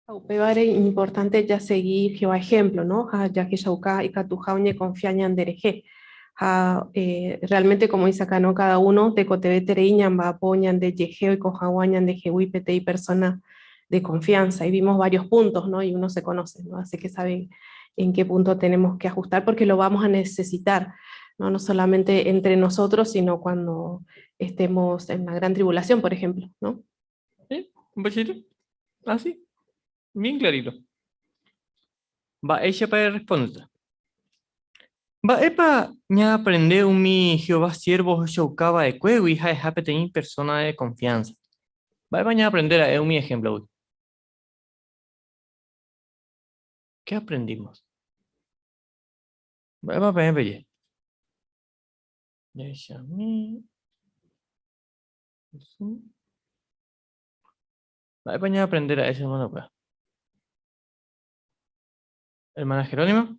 Upévare iñimportánte jasegi Jehová ehémplo, no? Ha jahechauka ikatuha oñekonfia ñanderehe. Ha eh, realmente como dice acá, no? Cada uno tekotevẽterei ñamba'apo ñandejehe oiko hag̃ua ñandehegui peteĩ persona de confianza. Y vimos varios puntos, ¿no? Y uno se conoce, ¿no? Así que saben en qué punto tenemos que ajustar porque lo vamos a necesitar, ¿no? No solamente entre nosotros, sino cuando estemos en la gran tribulación, por ejemplo, ¿no? ¿Sí? Un besito. Así. Bien clarito. Mba'éichapa errespondéta? Mba'épa ñaaprende umi Jehová siérvo ohechauka va'ekuégui ha'eha peteĩ persóna de konfiánsa? Mba'épa ñaaprende ra'e umi ehémplogui? Qué aprendimos? Mba'épa peẽ peje? Jahechami. Mba'épa ñaaprende ra'e che hermano-kuéra? Hermana Jerónima.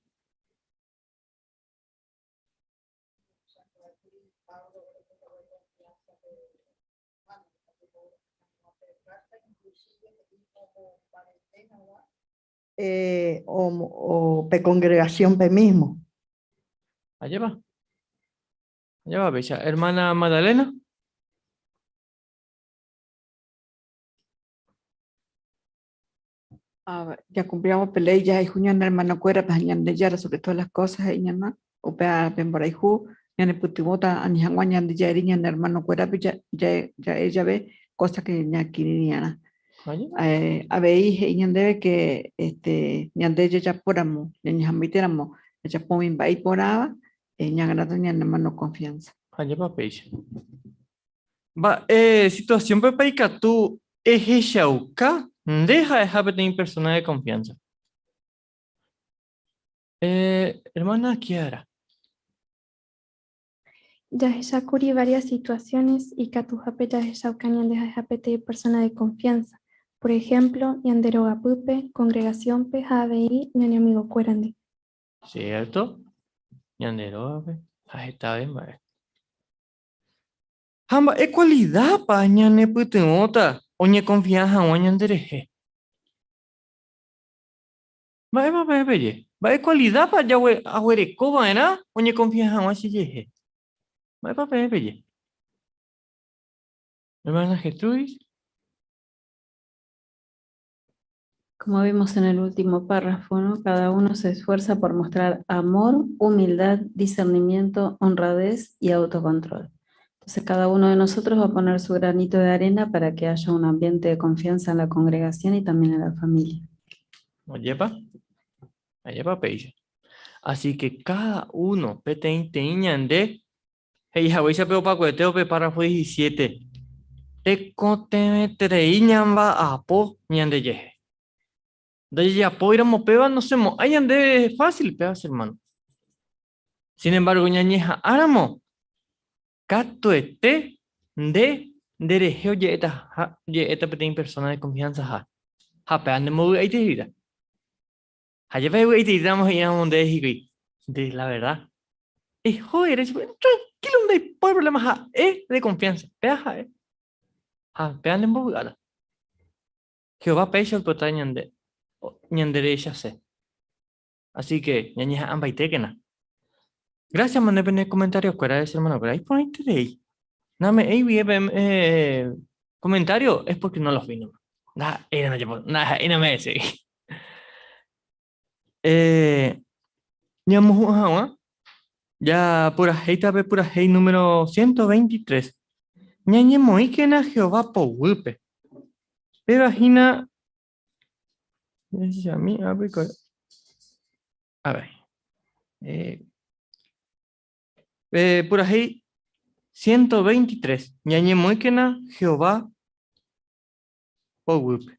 Eh, o, o pe congregación pe mismo. Ajépa. Ajépa péicha. Hermana Magdalena. Ah, ya cumplíamos pe ley jahayhu ñane hermanokuérape ha Ñandejára sobre todas las cosas he'i ñana, upéva pe mborayhu ñanepytyvõta ani hag̃ua Ñandejára ñane hermanokuérape ja'e jave cosa que ñakirirĩarã. Eh, avei he'i ñandéve que este, ñande jajapóramo, ñañeha'ãmbaitéramo jajapo umi mba'e iporãva, eh, ñaganáta ñane hermano confianza. Ajépa péicha. Mba'e situasiónpepa ikatu ehechauka nde ha'eha peteĩ persóna de konfiánsa? Eh, hermana Kiara. Jahechákuri varias situaciones ikatuhápe jahechauka ñande ha'eha peteĩ persona de confianza. Por ejemplo, ñande rogapýpe, congregaciónpe ha avei ñane amigokuérandi. Cierto? Ñande rógape ha hetave mba'e. Ha mba'e kualidápa ñanepytyvõta oñekonfia hag̃ua ñanderehe? Mba'épa peẽ peje? Mba'e kualidápa aguereko va'erã oñekonfia hag̃ua chejehe? Mba'épa peẽ peje? Hermana Gertrudis. Como vimos en el último párrafo, ¿no? Cada uno se esfuerza por mostrar amor, humildad, discernimiento, honradez y autocontrol. Entonces cada uno de nosotros va a poner su granito de arena para que haya un ambiente de confianza en la congregación y también en la familia. Ojepa? Ajépa péicha. Así que cada uno, peteĩteĩ ñande, he'i haguéicha pe opakuete upe párrafo 17, tekotevẽterei ñamba'apo ñandejehe. Ndajejapóiramo péva nosẽmo'ãi ñandéve fácil péva che hermano. Sin embargo, ñañeha'ãramo katuete nde nderehe oje'etaha oje'éta peteĩ persona de confianza-ha ha péva nembovy'aitereíta. Ha jepe vy'aitereíramo he'íramo ndéve hikuái, nde la verdad, eho ere chupe, tranquilo ndaipóri problema ha'e de confianza, péva ha'e. Ha péva nembovy'áta. Jehová péicha oipota ñande ñanderechase. Así que ñañeha'ãmbaitékena. Gracias mande pene comentario-kuéra che hermano-kuéra. Iporãiterei. Name'ẽi guive peẽme eh, comentario es porque no los vi nomás. Ndaha'éi najapo, ndaha'éi name'ẽséi. Eh, ñamohu'ã hag̃ua, ja purahéita pe purahéi número 123. Ñañemoĩkena Jehová poguýpe. Péva hína A ver. Eh, eh, purahéi 123. Ñañemoĩkena Jehová poguýpe.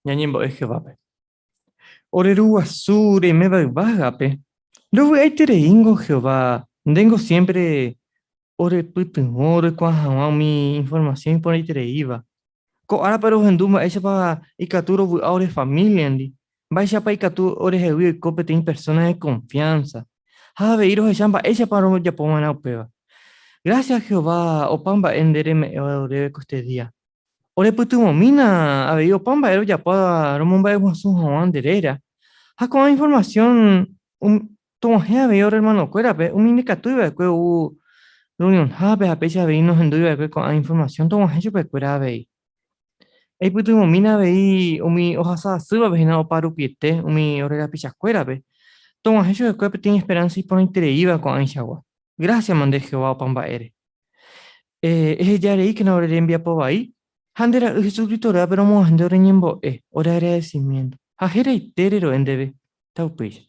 Ñañembo'e Jehovápe. Ore Ru Guasu reiméva yvágape, rovy'aitereíngo Jehová, ndéngo siémpre orepytyvõ roikuaa hag̃ua umi informasión iporãitereíva. Ko árape rohendu mba'éichapa ikatu rovy'a ore famíliandi, mba'éichapa ikatu orehegui oiko peteĩ persóna de konfiánsa, ha avei rohecha mba'éichapa rojapo va'erã upéva. Grásias Jehová opa mba'e nde reme'ẽva oréve koestedía. Orepytyvõmína avei opa mba'e rojapóva romomba'eguasu hag̃ua nde réra. Ha ko'ã informasión tog̃uahẽ avei ore ermanokuérape, umi ndikatúi va'ekue ou rreunionhápe ha péicha avei nohendúi va'ekue ko'ã informasión tog̃uahẽ chupekuéra avei. Eipytyvõmína avei umi ohasa asývape hína opa rupiete umi ore rapichakuérape, tog̃uahẽ chupekuéra peteĩ esperánsa iporãitereíva ko'ãichagua. Grásiama nde Jehová opa mba'ére. Eheja reíkena ore rembiapo vai ha nde Ra'y Jesucristo rérape romog̃uahẽ nde ore ñembo'e, ore agradecimiento, ha heraitére ro'e ndéve. Taupéicha.